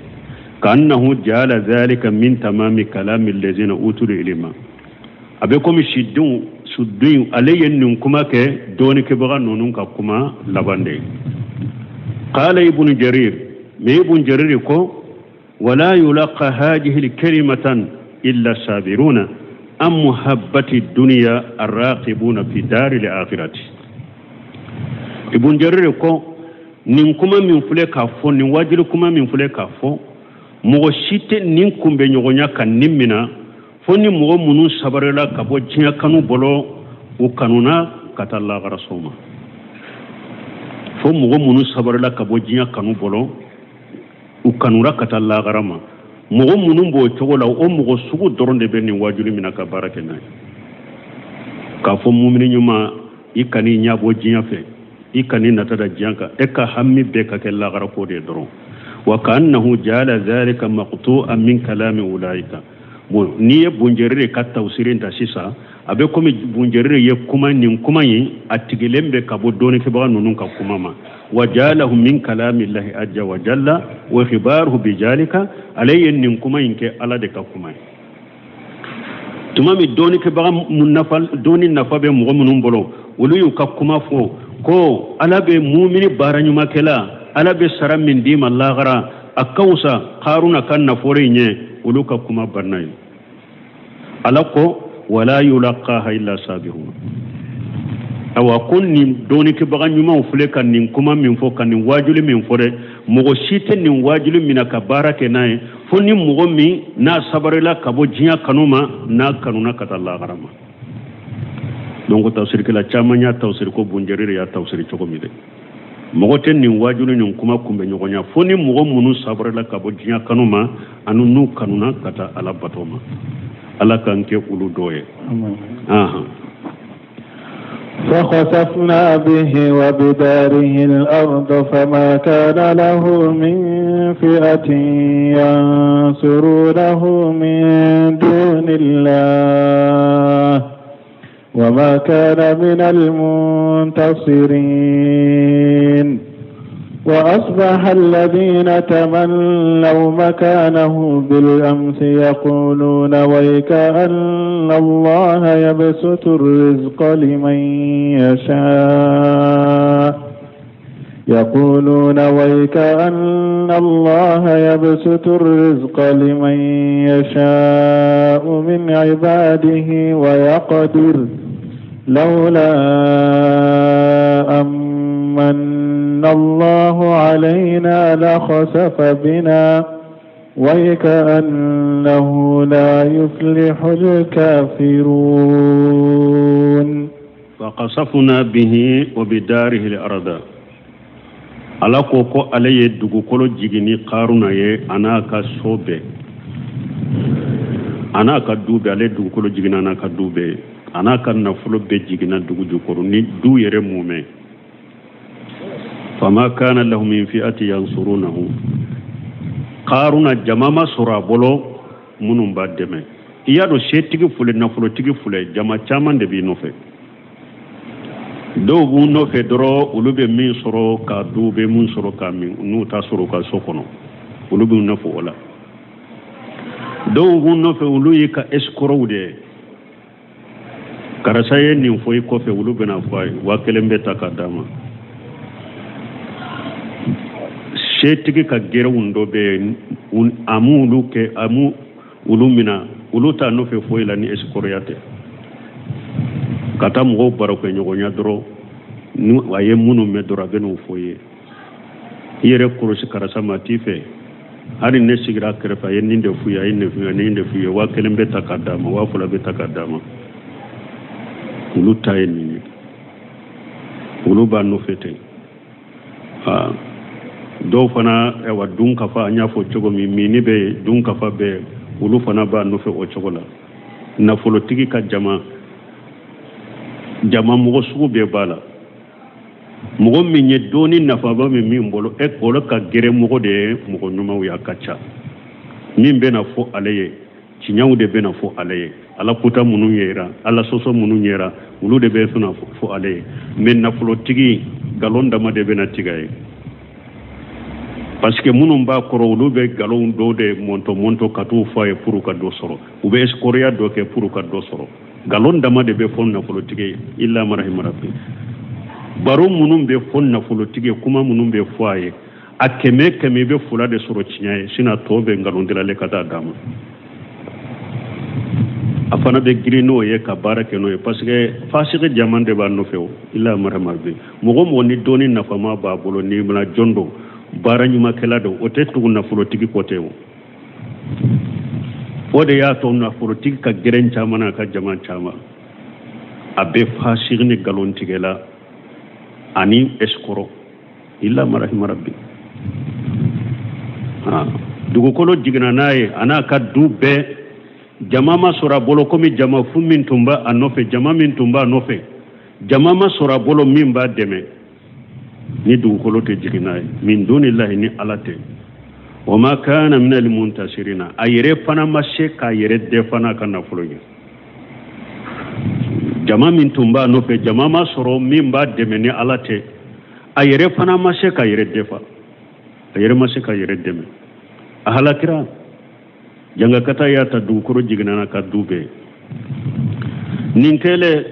Kaannahu jaala dhalika min tamami kalami allazina utul ilma. A bɛ komi sidenw suddenw, ale ye nin kuma kɛ dɔɔnikɛbaga ninnu ka kuma laban de ye. Qala Ibnu Jarir, mais Ibnu Jarir ko: wala yulaqa hadihi kalimatan illa sabiruna an muhabbati dunya arraqibuna fi dari al-akhirati. Ibn Jarir ko nin kuma min filɛ k'a fɔ, nin wajuli kuma min filɛ k'a fɔ, mɔgɔ si tɛ nin kunbɛ ɲɔgɔnya ka nin mina, fo ni mɔgɔ minnu sabarila ka bɔ diɲɛ kanu bolo, u kanuna ka taa lagaraso ma. Fo mɔgɔ minnu sabarila ka bɔ diɲɛ kanu bolo, u kanura ka taa lagara ma. Mɔgɔ minnu b'o cogo la, o mɔgɔ sugu dɔrɔn de bɛ nin wajuli mina ka baara kɛ n'a ye. K'a fɔ mumini ɲuman, i kan'i ɲɛbɔ diɲɛ fɛ. I kan'i nata da diɲɛ kan, e ka hami bɛɛ ka kɛ lagara ko de ye dɔrɔn. Wa kaannahu jaala zalika maqtu'an min kalami ulaika. Bon, n'i ye Bunjeriri ka tawusiri ta sisan, a bɛ komi Bunjeriri ye kuma nin kuma in a tigilen bɛ ka bɔ dɔnnikɛbaga ninnu ka kuma ma. Wa jaalahu min kalamillahi azza wa jalla wa khibaruhu bijalika. Ale ye nin kuma in kɛ Ala de ka kuma ye. Tuma min dɔnnikɛbaga nafa, dɔnni nafa bɛ mɔgɔ minnu bolo, olu y'u ka kuma fɔ ko Ala bɛ mumini baara ɲumankɛla, Ala bɛ sara min d'i ma lagara, a ka wusa Karuna ka nafolo in ye. Olu ka kuma banna ye. Ala ko wala yulaqaha illa sabirun. Awa, ko nin dɔnnikɛbaga ɲumanw filɛ ka nin kuma min fɔ, ka nin waajuli min fɔ dɛ, mɔgɔ si tɛ nin waajuli minɛ ka baara kɛ n'a ye fo ni mɔgɔ min n'a sabarila ka bɔ diɲɛ kanu ma, n'a kanuna ka taa lagara ma. Donc tafsirikɛla caman y'a tafsiri ko Bunjeriri y'a tafsiri cogo min dɛ, mɔgɔ tɛ nin waajuli nin kuma kunbɛ ɲɔgɔnya fo ni mɔgɔ minnu sabarila ka bɔ diɲɛ kanu ma ani n'u kanuna ka taa Ala bato ma. Ala k'an kɛ olu dɔ ye. Ahan. فخسفنا به وبداره الأرض فما كان له من فئة ينصرونه من دون الله وما كان من المنتصرين. وأصبح الذين تمنوا مكانه بالأمس يقولون ويك أن الله يبسط الرزق لمن يشاء، يقولون ويك أن الله يبسط الرزق لمن يشاء من عباده ويقدر لولا أمن الله علينا لخسف بنا ويكأنه لا يفلح الكافرون. فقصفنا به وبداره الأرض. Ala ko ko ale ye dugukolo jigin ni Karuna ye, a n'a ka so bɛɛ, a n'a ka du bɛɛ. Ale dugukolo jiginna n'a ka du bɛɛ, a n'a ka nafolo bɛɛ jiginna dugu jukɔrɔ ni du yɛrɛ mumɛ. Fama kana lahu min fi'ati yansurunahu. Karuna jama ma sɔrɔ a bolo minnu b'a dɛmɛ. I y'a dɔn, setigi filɛ, nafolotigi filɛ, jama caman de b'i nɔfɛ. Dɔw b'u nɔfɛ dɔrɔn, olu bɛ min sɔrɔ ka du, bɛ min sɔrɔ ka min, n'u ta sɔrɔ u ka so kɔnɔ, olu b'u nɔfɛ o la. Dɔw b'u nɔfɛ, olu y'i ka escrocs de ye. Karisa ye nin fɔ i kɔfɛ, olu bɛna fɔ a ye, 5000 bɛ ta ka d'a ma. Setigi ka gɛrɛw dɔ bɛ yen, a m'olu kɛ, a m'u olu mina, olu t'a nɔfɛ foyi la ni escrocya tɛ, ka taa mɔgɔw baro kɛ ɲɔgɔnya dɔrɔn. Ni a ye minnu mɛn dɔrɔn, a bɛ n'o fɔ i ye. I yɛrɛ kɔlɔsi, karisa ma t'i fɛ. Hali ne sigira a kɛrɛfɛ, a ye nin de f'u ye, a ye nin f'u ye, a ye nin de f'u ye. 1000 bɛ ta ka d'a ma, 2000 bɛ ta ka d'a ma. Olu ta ye nin ye, olu b'a nɔfɛ ten. Dɔw fana, ayiwa, dun ka fa, an y'a fɔ cogo min, minni bɛ yen, dun ka fa bɛ yen, olu fana b'a nɔfɛ o cogo la. Nafolotigi ka jama, jama mɔgɔ sugu bɛɛ b'a la. Mɔgɔ min ye dɔɔni nafaba min bolo, e olu ka gɛrɛ mɔgɔ de ye mɔgɔ ɲumanw ye, a ka ca. Min bɛna fɔ ale ye, tiɲɛw de bɛna fɔ ale ye. Ala kuta minnu yera, Ala sɔsɔ minnu yera, olu de bɛ fɛna fɔ ale ye. Mais nafolotigi, nkalon dama de bɛna tigɛ ye, parce que minnu b'a kɔrɔ, olu bɛ nkalon dɔw de mɔntɔ mɔntɔ ka t'u fɔ a ye pour ka dɔ sɔrɔ. U bɛ escroquerie dɔ kɛ pour ka dɔ sɔrɔ. Nkalon dama de bɛ fɔ nafolotigi ye, illa man rahima rabbi. Baro minnu bɛ fɔ nafolotigi ye, kuma minnu bɛ fɔ a ye, a kɛmɛ kɛmɛ, i bɛ fila de sɔrɔ tiɲɛ ye, sinon tɔ bɛ nkalon dilalen ka taa d'a ma. A fana bɛ girin n'o ye ka baara kɛ n'o ye, parce que fasigi jama de b'a nɔfɛ o, illa man rahima rabbi. Mɔgɔ mɔgɔ ni dɔɔni nafama b'a bolo, ni mana jɔn don, baara ɲumankɛla don, o tɛ tugu nafolotigi kɔ tɛ o. O de y'a to nafolotigi ka gɛrɛn caman n'a ka jama caman, a bɛ fasigi ni nkalon tigɛla ani escroc, illa man rahima rabbi. Dugukolo jiginna n'a ye, a n'a ka du bɛɛ. Jama ma sɔrɔ a bolo komi jama fu min tun b'a nɔfɛ, jama min tun b'a nɔfɛ, jama ma sɔrɔ a bolo min b'a dɛmɛ. Ni dugukolo tɛ jigin n'a ye, min dunillahi, ni Ala tɛ. Wa ma kana min almuntasirina, a yɛrɛ fana ma se k'a yɛrɛ defa n'a ka nafolo ye. Jama min tun b'a nɔfɛ, jama ma sɔrɔ min b'a dɛmɛ ni Ala tɛ. A yɛrɛ fana ma se k'a yɛrɛ defa, a yɛrɛ ma se k'a yɛrɛ dɛmɛ. A halakira, jangakata y'a ta, dugukolo jiginna n'a ka du bɛɛ. Nin kɛlen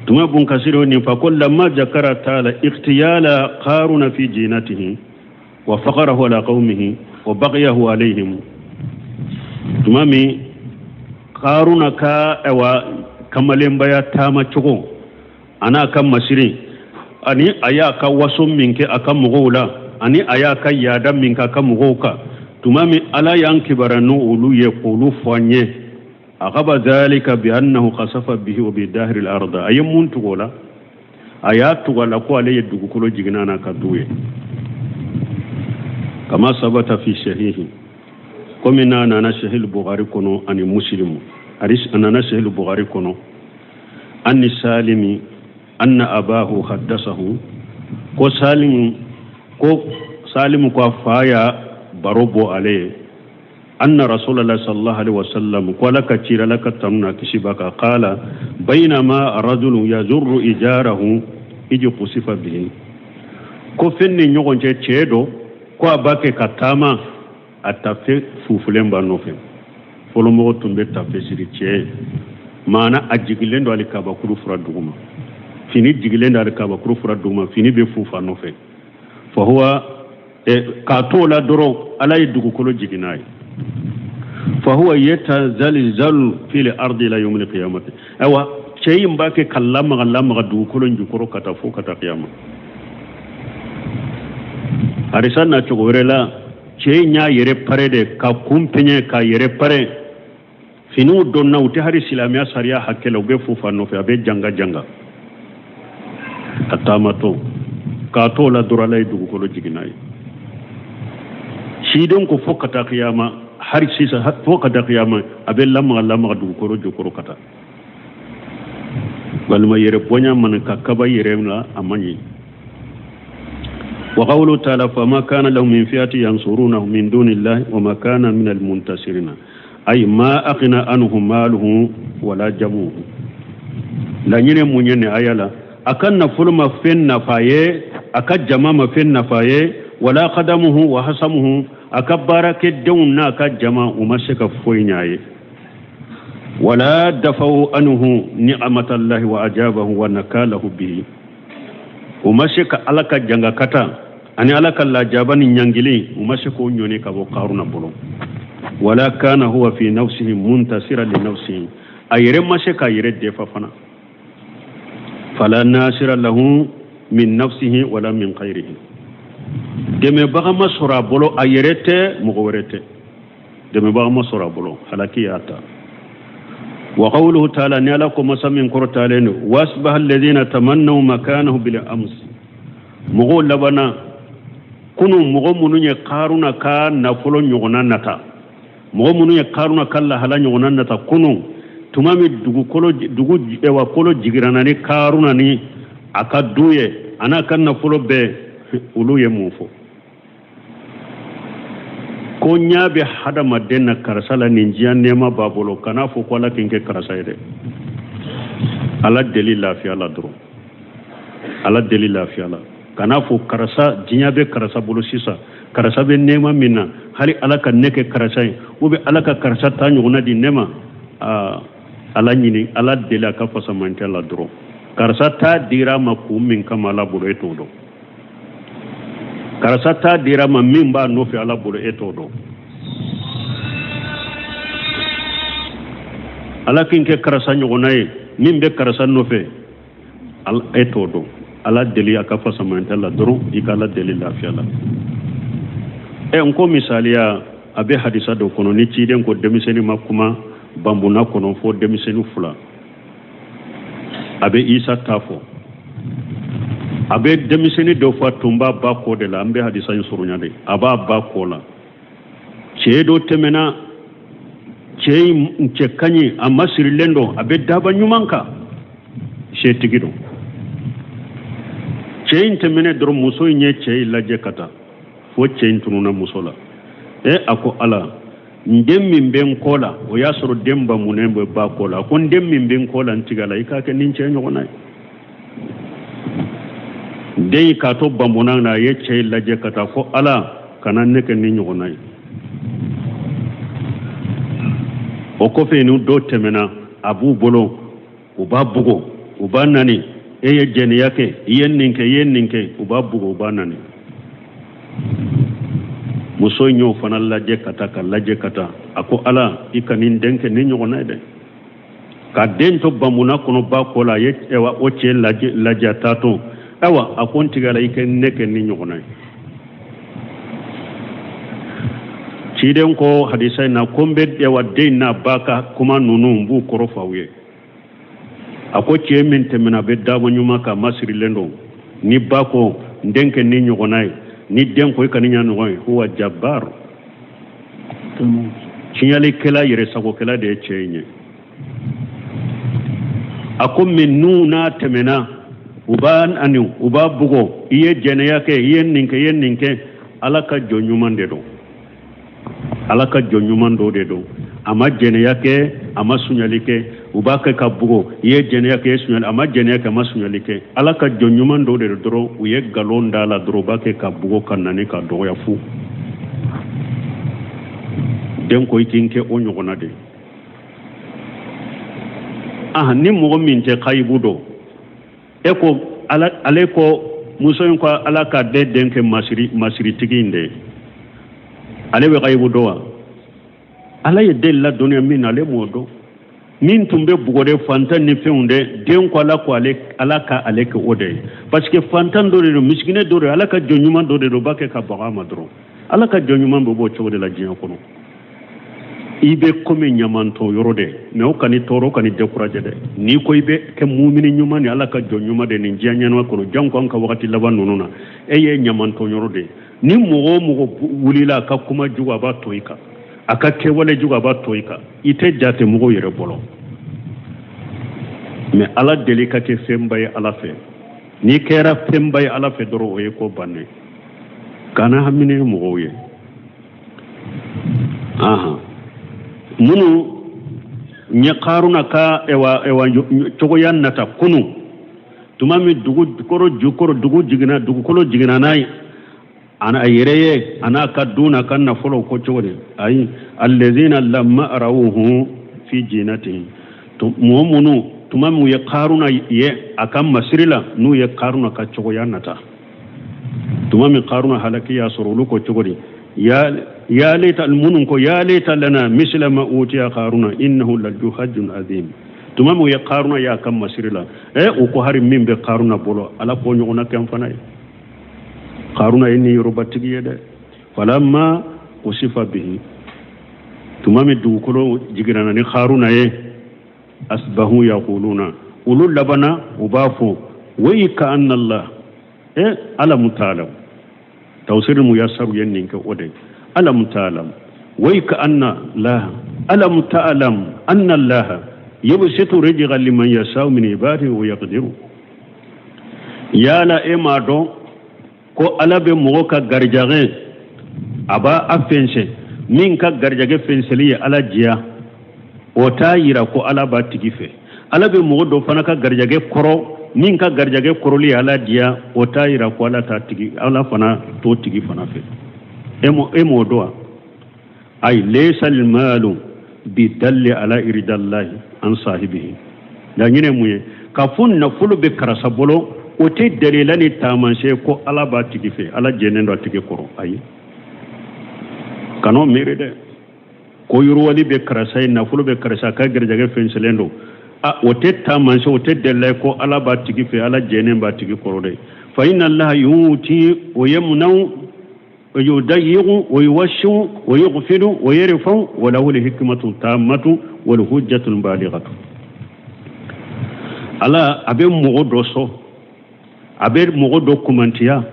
tuma, Bun Kasiri nin fa ko lamma zakara taala ikhtiyala Qaruna fi jinatihi wa faqarahu ala qaumihi wa baghyahu alayhim. Tuma min Qaruna ka awa kamalenbaya taama cogo an'a ka masiri, ani a y'a ka waso min kɛ a ka mɔgɔw la, ani a y'a ka yaada min kɛ a ka mɔgɔw kan, tuma min Ala y'an kibara n'olu ye k'olu fɔ an ye, aqaba dhalika bi annahu khasafa bihi wa bi dahiri al-arda. A ye mun tugu o la? A y'a tugu a la ko ale ye dugukolo jiginna n'a ka du ye, kama sabata fi sahihi, komi n'a nana Sahih Bukhari kɔnɔ ani Muslimu, a nana Sahih Bukhari kɔnɔ, anni Salimi anna abahu haddasahu, ko Salimu ko a fa y'a baro bɔ ale ye, anna Rasulallah sallallahu alaihi wasallam, ko Ala ka cira, Ala ka tanu na kisi b'a kan, qala bainama rajulun yazurru ijarahu iji kusifa bihi. Ko fɛn ni ɲɔgɔn cɛ, cɛ dɔ ko a b'a kɛ ka taama, a tafe fufulen b'a nɔfɛ. Fɔlɔmɔgɔ tun bɛ tafe siri. Cɛ ye maana a jigilen don, ali kabakuru fura duguma, fini jigilen don, ali kabakuru fura duguma, fini bɛ fufa nɔfɛ. Fa huwa k'a t'o la dɔrɔn, Ala ye dugukolo jigin n'a ye. Fa huwa yatazalzalu fil ardi ila yawmil qiyamati. Ayiwa, cɛ in b'a kɛ ka lamaga lamaga dugukolo jukɔrɔ ka taa fo ka taa kiyama. Hadisa na cogo wɛrɛ la, cɛ in y'a yɛrɛ pare de ka kun peɲɛ k'a yɛrɛ pare, finiw donna, u tɛ hali silamɛya sariya hakɛ la, u bɛ fufa nɔfɛ, a bɛ janga janga a taamatɔ. K'a t'o la dɔrɔn, Ala ye dugukolo jigin n'a ye. Siden ko fo ka taa kiyama, hali sisan fo ka taa kiyama, a bɛ lamaga lamaga dugukolo jukɔrɔ ka taa. Walima yɛrɛ bonya mana ka kaba yɛrɛ la, a man ɲi. Wa qawlu ta'ala fama kana lahum min fi'ati yansurunahu min dunillahi wa ma kana min almuntasirina, ay ma aghna anhu maluhu wala jamuhu. Laɲini mun ye nin aya la? A ka nafolo ma fɛn nafa ye, a ka jama ma fɛn nafa ye, wala khadamuhu wa hasamuhu, a ka baarakɛdenw n'a ka jama, u ma se ka foyi ɲ'a ye. Wala dafaw anhu ni'amatallahi wa ajabahu wa nakalahu bihi, u ma se ka Ala ka jangakata ani Ala ka lajaba ni ɲangili, u ma se k'o ɲɔni ka bɔ Karuna bolo. Wala kana huwa fi nafsihi muntasira li nafsihi, a yɛrɛ ma se k'a yɛrɛ defa fana. Fala nasira lahu min nafsihi wala min khayrihi, dɛmɛbaga ma sɔrɔ a bolo, a yɛrɛ tɛ, mɔgɔ wɛrɛ tɛ, dɛmɛbaga ma sɔrɔ a bolo, halaki y'a ta. Wa qawluhu ta'ala, ni Ala ko masa min kɔrɔtalen don, wasbaha alladhina tamannaw makanahu bil amsi, mɔgɔw labanna kunu, mɔgɔ minnu ye Karuna ka nafolo ɲɔgɔnna nata, mɔgɔ minnu ye Karuna ka lahala ɲɔgɔnna nata kunu, tuma min dugukolo dugu wa kolo jiginna ni Karuna ni a ka du ye, a n'a ka nafolo bɛɛ, olu ye mun fɔ? Ko ɲa bɛ hadamaden na karisa la, nin diɲɛ nɛɛma b'a bolo, kan'a fɔ ko Ala k'i kɛ karisa ye dɛ. Ala deli lafiya la dɔrɔn, Ala deli lafiya la. Kan'a fɔ karisa diɲɛ bɛ karisa bolo sisan, karisa bɛ nɛɛma min na, hali Ala ka ne kɛ karisa ye, ou bien Ala ka karisa ta ɲɔgɔnna di ne ma. Aa, Ala ɲini, Ala deli a ka fasamantɛ la dɔrɔn. Karisa ta dira ma kun min kama Ala bolo, e t'o dɔn. Karisa ta dira ma min b'a nɔfɛ Ala bolo, e t'o dɔn. Ala k'i kɛ karisa ɲɔgɔnna ye, min bɛ karisa nɔfɛ, e t'o dɔn. Ala deli a ka fasamantɛ la dɔrɔn, i ka Ala deli lafiya la. Ɛ, n ko misaliya, a bɛ hadisa dɔ kɔnɔ ni ciden ko denmisɛnnin ma kuma banbunna kɔnɔ fo denmisɛnnin fila. A bɛ Isa ta fɔ, a bɛ denmisɛnnin dɔ fɔ, a tun b'a ba kɔ de la. An bɛ hadisa in surunya de. A b'a ba kɔ la, cɛ dɔ tɛmɛna, cɛ in cɛ ka ɲi, a masirilen don, a bɛ daba ɲuman kan, setigi don. Cɛ in tɛmɛnen dɔrɔn, muso in ye cɛ in lajɛ ka taa fo cɛ in tununna muso la. E, a ko Ala, n den min bɛ n kɔ la, o y'a sɔrɔ den bamunen bɛ ba kɔ la, a ko n den min bɛ n kɔ la, n tigi Ala, i k'a kɛ nin cɛ ɲɔgɔnna ye. Den in k'a to bamunan na, a ye cɛ in lajɛ ka taa ko Ala, kana ne kɛ nin ɲɔgɔnna ye. O kɔfɛ, ni dɔ tɛmɛna a b'u bolo, u b'a bugɔ, u b'a nani: e ye jɛnɛya kɛ, i ye nin kɛ, i ye nin kɛ. U b'a bugɔ, u b'a nani. Muso in y'o fana lajɛ ka taa, ka lajɛ ka taa, a ko Ala, i ka nin den kɛ nin ɲɔgɔnna ye dɛ. Ka den to bamuna kɔnɔ ba kɔ la, a ye o cɛ lajɛ a taatɔ. Ayiwa, a ko n tigi Ala, i kɛ ne kɛ nin ɲɔgɔnna ye. Ciden ko hadisa in na ko n bɛ ɛwa den n'a ba ka kuma ninnu, n b'u kɔrɔ fɔ aw ye. A ko cɛ min tɛmɛna, a bɛ dabɔ ɲuman kan, masirilen don, ni ba ko n den kɛ nin ɲɔgɔnna ye, ni den ko i ka nin ɲɔgɔn ye, huwa jabbar, tiɲɛlikɛla, yɛrɛ sagokɛla de ye cɛ in ye. A ko minnu n'a tɛmɛna, u b'a ani u b'a bugɔ: i ye jɛnɛya kɛ, i ye nin kɛ, i ye nin kɛ. Ala ka jɔn ɲuman de don, Ala ka jɔn ɲuman dɔ de don. A ma jɛnɛya kɛ, a ma suɲali kɛ. U b'a kɛ ka bugɔ: i ye jɛnɛya kɛ, i ye suɲali. A ma jɛnɛya kɛ, a ma suɲali kɛ. Ala ka jɔn ɲuman dɔ de don dɔrɔn, u ye nkalon da la dɔrɔn, u b'a kɛ ka bugɔ, ka nani, ka dɔgɔya fu. Den ko i k'i kɛ o ɲɔgɔnna de. Ah, ni mɔgɔ min tɛ kayibu dɔn, e ko ala, ale ko muso in ko Ala ka den den kɛ masiri masiritigi in de ye. Ale bɛ kayibu dɔn wa? Ala ye den ladɔnniya min na, ale m'o dɔn. Min tun bɛ bugɔ de, fantan ni fɛnw de, den ko Ala ko ale, Ala ka ale kɛ o de ye, parce que fantan dɔ de don, misikinɛ dɔ de don, Ala ka jɔn ɲuman dɔ de don. U b'a kɛ ka baga a ma dɔrɔn. Ala ka jɔn ɲuman bɛ bɔ o cogo de la diɲɛ kɔnɔ. I bɛ komi ɲamantɔ yɔrɔ de, mais o kan'i tɔɔrɔ, o kan'i décourager dɛ. N'i ko i bɛ kɛ mumini ɲuman ni Ala ka jɔn ɲuman de nin diɲɛ ɲɛnama kɔnɔ, janko an ka wagati laban ninnu na, e ye ɲamantɔ yɔrɔ de. Ni mɔgɔ o mɔgɔ wulila, a ka kuma jugu, a b'a to i kan, a ka kɛwale jugu, a b'a to i kan, i tɛ jate mɔgɔw yɛrɛ bolo. Mais Ala deli ka kɛ fɛnba ye Ala fɛ. N'i kɛra fɛnba ye Ala fɛ dɔrɔn, o ye ko bannen. Kana hamini mɔgɔw ye. Ahan, minnu ɲɛ Karuna ka ewa ewa cogoya nata kunu, tuma min dugu kɔrɔ jukɔrɔ dugu jiginna, dugukolo jiginna n'a ye, a yɛrɛ ye, a n'a ka du n'a ka nafolo, ko cogo di? Ayi, allazina lamma arawuhu fi jinatihim, mɔgɔ minnu tuma min u ye Karuna ye a ka masiri la, n'u ye Karuna ka cogoya nata, tuma min Karuna halaki y'a sɔrɔ, olu ko cogo di? Ya ya laita, minnu ko ya laita lana misla ma utiya Karuna innahu lazu hajjun azim. Tuma min u ye Karuna y'a ka masiri la, ɛ, u ko hari min bɛ Karuna bolo, Ala k'o ɲɔgɔnna kɛ n fana ye. Karuna ye nin yɔrɔbatigi ye dɛ. Falamma kusifa bihi, tuma min dugukolo jiginna ni Karuna ye, asbahu yaquluna, olu labanna u b'a fɔ wai ka anna Allah e alam ta'lam, tawsir muyassaru ye nin kɛ o de, alam ta'lam wai ka anna la alam ta'lam anna Allah yabsitu rizqa liman yasha'u min ibadihi wa yaqdiru. Yala e m'a dɔn ko Ala bɛ mɔgɔ ka garijɛgɛ, a b'a a fɛnsɛn? Min ka garijɛgɛ fɛnsɛli ye Ala diya, o t'a yira ko Ala b'a tigi fɛ. Ala bɛ mɔgɔ dɔ fana ka garijɛgɛ kɔrɔ, min ka garijɛgɛ kɔrɔli ye Ala diya, o t'a yira ko Ala t'a tigi, Ala fana t'o tigi fana fɛ. E m'o dɔn wa? Ayi, laysa almalu bidalli ala iridallahi an sahibihi. Laɲini mun ye? K'a fɔ nafolo bɛ karisa bolo, o tɛ dalila ni taamasiyɛn ko Ala b'a tigi fɛ, Ala jɛnnen don a tigi kɔrɔ. Ayi, kan'o miiri dɛ, ko yiriwali bɛ karisa ye, nafolo bɛ karisa ka garijɛgɛ fɛnsɛlen don, a o tɛ taamasiyɛn, o tɛ dalila ye ko Ala b'a tigi fɛ, Ala jɛnnen b'a tigi kɔrɔ dɛ. Fa inna allaha yuti wa yamna'u ويضيق ويوسع ويغفر ويرفع وله الحكمة التامة والحجة البالغة. Ala a bɛ mɔgɔ dɔ sɔn, a bɛ mɔgɔ dɔ kumantiya,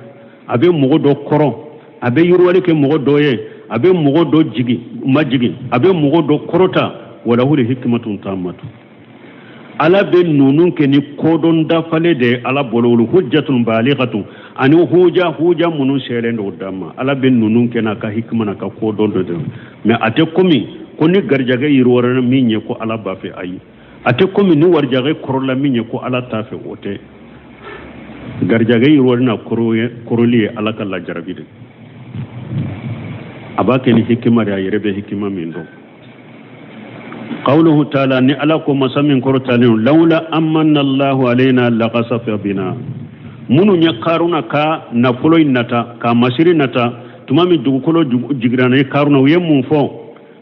a bɛ mɔgɔ dɔ kɔrɔ, a bɛ yiriwali kɛ mɔgɔ dɔ ye, a bɛ mɔgɔ dɔ jigi majigin, a bɛ mɔgɔ dɔ kɔrɔta. Walahul hikmatu tammatu. Ala bɛ ninnu kɛ ni kodɔn dafalen de ye Ala bolo, wal hujjatun balighatun, ani huja huja minnu selen don dan ma. Ala bɛ ninnu kɛ n'a ka hikima n'a ka kodɔn dɔ de ye. Mais a tɛ komi ko ni garijɛgɛ yiriwara min ye ko Ala b'a fɛ, ayi. A tɛ komi ni warijɛgɛ kɔrɔla min ye ko Ala t'a fɛ, o tɛ. Garijɛgɛ yiriwari n'a kɔrɔli ye Ala ka lajarabi de. A b'a kɛ ni hikima de ye, a yɛrɛ bɛ hikima min dɔn. Qawluhu taala, ni Ala ko masa min kɔrɔtalen, lawla amanna Allahu alayna lakasafa bina. Minnu ye Karuna ka nafolo in nata, ka masiri nata, tuma min dugukolo jigira ni Karuna, u ye mun fɔ?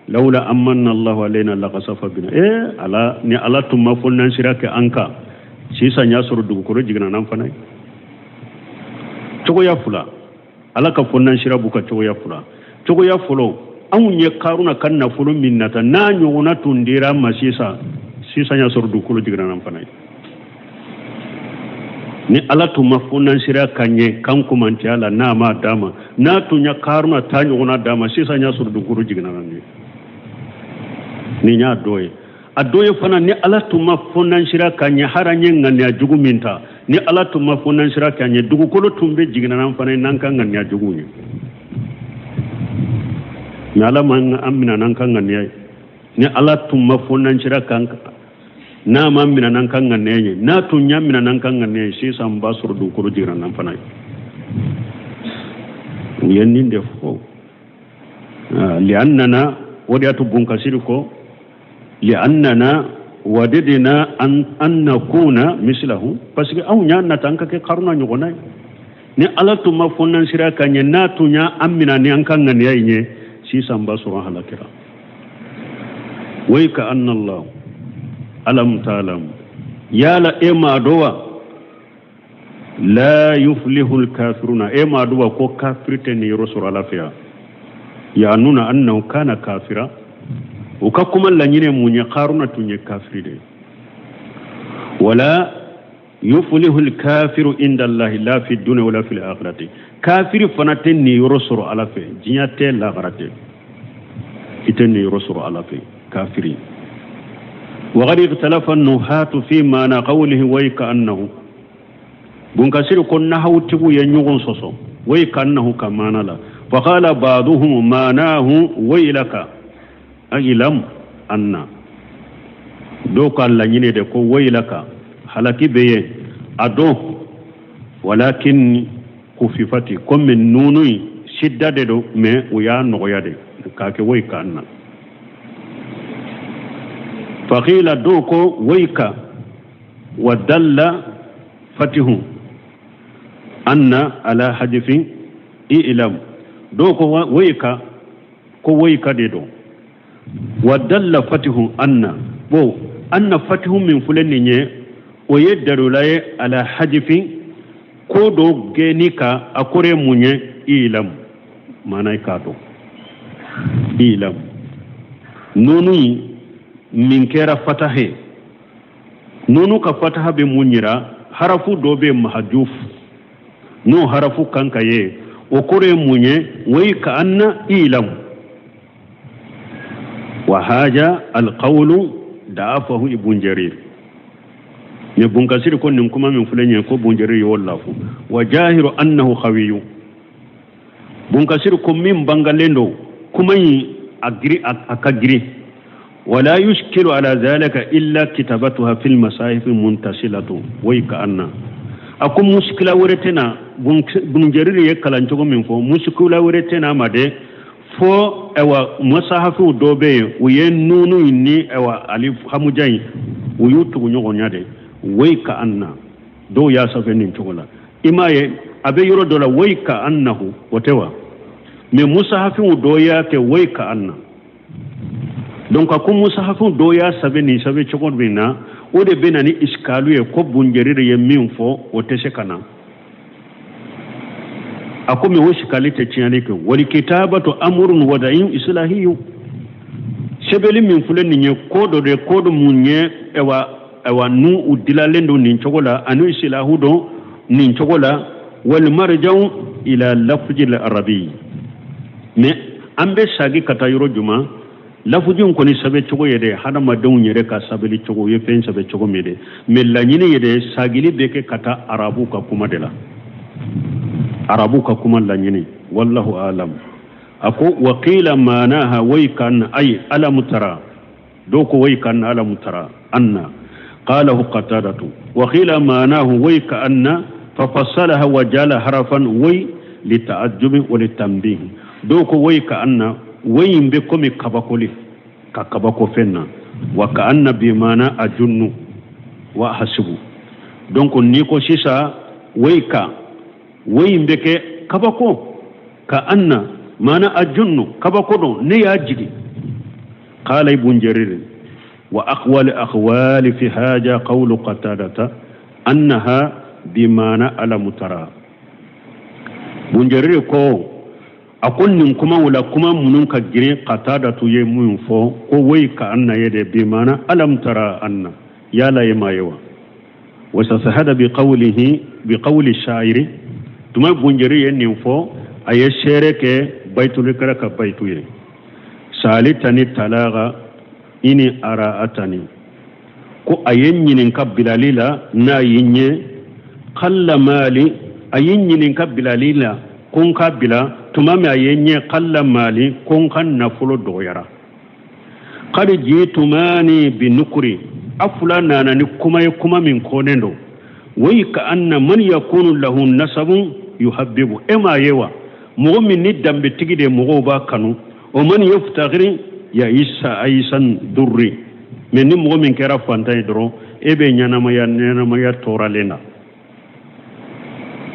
Lawla amanna Allahu alayna lakasafa bina. Ala, ni Ala tun ma fɔ nansira kɛ an kan, sisan y'a sɔrɔ dugukolo jiginna n'an fana ye. Cogoya fila, Ala ka fɔ nansira b'u ka cogoya fila. Cogoya fɔlɔ, anw ye Karuna ka nafolo min nata, n'a ɲɔgɔnna tun dira an ma sisan, sisan y'a sɔrɔ dugukolo jiginna n'an fana ye. Ni Ala tun ma fɔ nansira ka ɲɛ kan kumantiya la, n'a ma d'a ma, n'a tun ye Karuna ta ɲɔgɔnna d'a ma, sisan y'a sɔrɔ dugukolo jiginna n'an ye. Nin y'a dɔ ye. A dɔ ye fana, ni Ala tun ma fɔ nansira ka ɲɛ, hali an ye ŋaniya jugu min ta, ni Ala tun ma fɔ nansira ka ɲɛ, dugukolo tun bɛ jiginna n'an fana ye n'an ka ŋaniya jugu ye. Mais Ala ma an minɛ n'an ka ŋaniya ye. Ni Ala tun ma fɔ nansira kan, n'a ma minɛ n'an ka ŋaniya ye, n'a tun y'a minɛ n'an ka ŋaniya ye, sisan b'a sɔrɔ dugukolo jiginna n'an fana ye. U ye nin de fɔ. Li'annana, o de y'a to Bunkasiri ko li'annana wadidina an nakuna mislahu, parce que anw y'a nata an ka kɛ Karuna ɲɔgɔnna ye. Ni Ala tun ma fɔ nansira ka ɲɛ, n'a tun y'a an minɛ ni an ka ŋaniya in ye, sisan b'a sɔrɔ an halakira. Wai ka anna Allah alam ta'lam, yala e ma dɔn wa, la yuflihu al-kafiruna, e ma dɔn wa ko kafiri tɛ nin yɔrɔ sɔrɔ Ala fɛ yan. Yanuna annahu kana kafira, u ka kuma laɲini mun ye? Karuna tun ye kafiri de ye. Wala yuflihu al-kafiru inda Allahi la fi dunya wala fil akhirati, kafiri fana tɛ nin yɔrɔ sɔrɔ Ala fɛ, diɲɛ tɛ, lahara tɛ, i tɛ nin yɔrɔ sɔrɔ Ala fɛ, kafiri. Waqad ikhtalafa an-nuhatu fi ma'na qawlihi wa ka'annahu, Bunkasiri ko nahawtigiw ye ɲɔgɔn sɔsɔ wa ka'annahu ka maana la. Faqala ba'duhum ma'nahu waylaka ilam anna, dɔw ka laɲini de ko waylaka halaki bɛ yen a dɔn, walakin kufifati, komi nunu in sidda de don, mais u y'a nɔgɔya de k'a kɛ wa ka'anna. Faqila, dɔw ko wayka wa dalla fatihu anna ala hadifi ilam, dɔw ko wayka, ko wayka de don, wa dalla fatihu anna, bon anna fatihu min filɛ nin ye, o ye darula ye ala hadifi, ko dɔ gɛnni kan, a kɔrɔ ye mun ye? Ilam, maana i k'a dɔn. Ilam nunu min kɛra fatahe, nunu ka fataha bɛ mun yira? Harafu dɔ bɛ mahajuf, n'o harafu kan ka ye, o kɔrɔ ye mun ye? Wai ka anna ilam. Wa haja alqawlu da'afahu Ibn Jarir, mais Bunkasiri ko nin kuma min filɛ nin ye, ko Ibn Jarir y'o lafu. Wa jahiru annahu khawiyu, Bunkasiri ko min bangalen don, kuma in a giri, a ka girin. Wala yushkilu ala zalika illa kitabatuha fil masahif muntasilatu wai ka anna. A ko muskila wɛrɛ tɛ na, Ibn Jarir ye kalan cogo min fɔ, muskila wɛrɛ tɛ na ma dɛ, fo ayiwa masahafiw dɔ bɛ yen, u ye nunu in ni ayiwa alif hamuja in, u y'u tugu ɲɔgɔn ɲɛ de, wai ka anna. Dɔw y'a sɛbɛn nin cogo la, i m'a ye a bɛ yɔrɔ dɔ la wai ka annahu, o tɛ wa? Mais musahafiw dɔ y'a kɛ wai ka anna. Donc a ko musahafiw dɔ y'a sɛbɛn nin sɛbɛn cogo min na, o de bɛ na ni iskalu ye, ko Ibn Jarir ye min fɔ, o tɛ se ka na. A ko mais o iskali tɛ tiɲɛni kɛ. Wal kitabatu amrun wada'in islahiyu, sɛbɛnni min filɛ nin ye, ko dɔ de, ko dɔ mun ye, ayiwa n'u u dilalen don nin cogo la, ani silahu don nin cogo la. Wal marja'u ila lafzi al arabi, mais an bɛ sagi ka taa yɔrɔ jumɛn? Lafuju in kɔni sɛbɛn cogo ye dɛ, hadamadenw yɛrɛ ka sɛbɛnni cogo, u ye fɛn sɛbɛn cogo min dɛ, mais laɲini ye dɛ, sagili bɛ kɛ ka taa arabu ka kuma de la, arabu ka kuma laɲini. Wallahu alam. A ko wakila maanaha wayka ay alam tara, dɔw ko wayka anna alam tara anna qalahu qatadatu wa qila maanahu wayka anna fafassalaha wa jala harafan way lita'ajjubi wa litanbih. Dɔw ko wayka anna, way in bɛ komi kabakoli ka kabako fɛn na, wa ka anna bi maana ajunnu wa hasibu. Donc n'i ko sisan wayka, way in bɛ kɛ kabako, ka anna maana ajunnu, kabako don, ne y'a jigi. Qala ibn jarir wa aqwali aqwali fi haja qawlu qatadata annaha bimaana alam tara. Bun jarir ko, a ko nin kuma la, kuma minnu ka girin, qatadatu ye mun fɔ ko way ka anna ye de bimaana alam tara anna, yala ye maa ye wa. Wastashhada bi qawlihi bi qawli sha'iri. Tuma bun jarir ye nin fɔ, a ye seere kɛ bayitulikɛla ka bayitu ye: salitani talaga ini ara'atani, ko a ye n ɲininka bilali la n'a ye n ye, qalla mali, a ye n ɲininka bilali la ko n ka bila tuma min a ye n ye, qalla mali, ko n ka nafolo dɔgɔyara. Qad jitumani bi nukuri, a fila nana ni kuma ye, kuma min kɔnnen don. Wayi ka anna man yakunu lahu nasabun yuhabbibu, e m'a ye wa, mɔgɔ min ni danbetigi de, mɔgɔw b'a kanu. O man yaftagiri ya isa ayisan durri, mais ni mɔgɔ min kɛra fantan ye dɔrɔn, e bɛ ɲɛnamaya ɲɛnamaya tɔɔrɔlen na.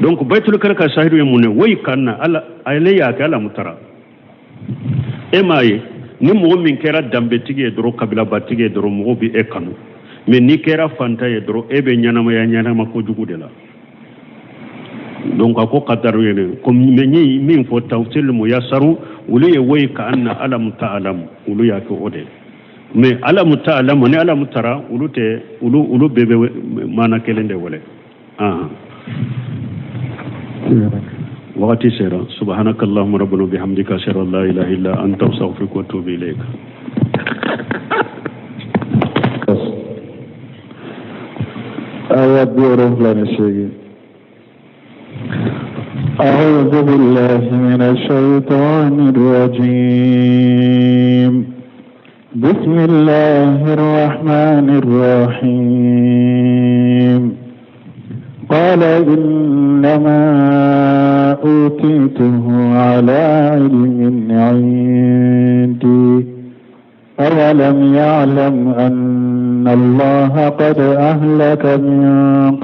Donc bayitulikɛla ka sahidu ye mun ye? Wayi ka anna, ala ale y'a kɛ alamu tara, e m'a ye, ni mɔgɔ min kɛra danbetigi ye dɔrɔn, kabilabatigi ye dɔrɔn, mɔgɔw bɛ e kanu. Mais n'i kɛra fantan ye dɔrɔn, e bɛ ɲɛnamaya ɲɛnama kojugu de la. Donc a ko kadaru ye ko, mais n ye min fɔ, tafsir muyasaru, olu ye wayi ka anna alamu ta'alamu, olu y'a kɛ o de. Mais alamu ta'alamu ni alamu tara, olu tɛ, olu bɛɛ bɛ maana kelen de wele. Wagati sera. Subhanaka allahumma rabbana bihamdika, ashhadu an la ilaha illa anta, astaghfiruka wa atubu ilayk. Aya 78. أعوذ بالله من الشيطان الرجيم. بسم الله الرحمن الرحيم. قال إنما أوتيته على علم عندي، أولم يعلم أن الله قد أهلك من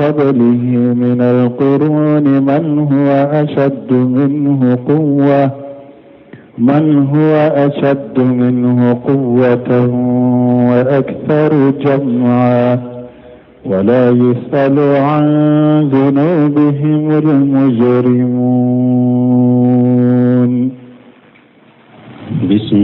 قبله من القرون من هو أشد منه قوة وأكثر جمعا، ولا يسأل عن ذنوبهم المجرمون. بسم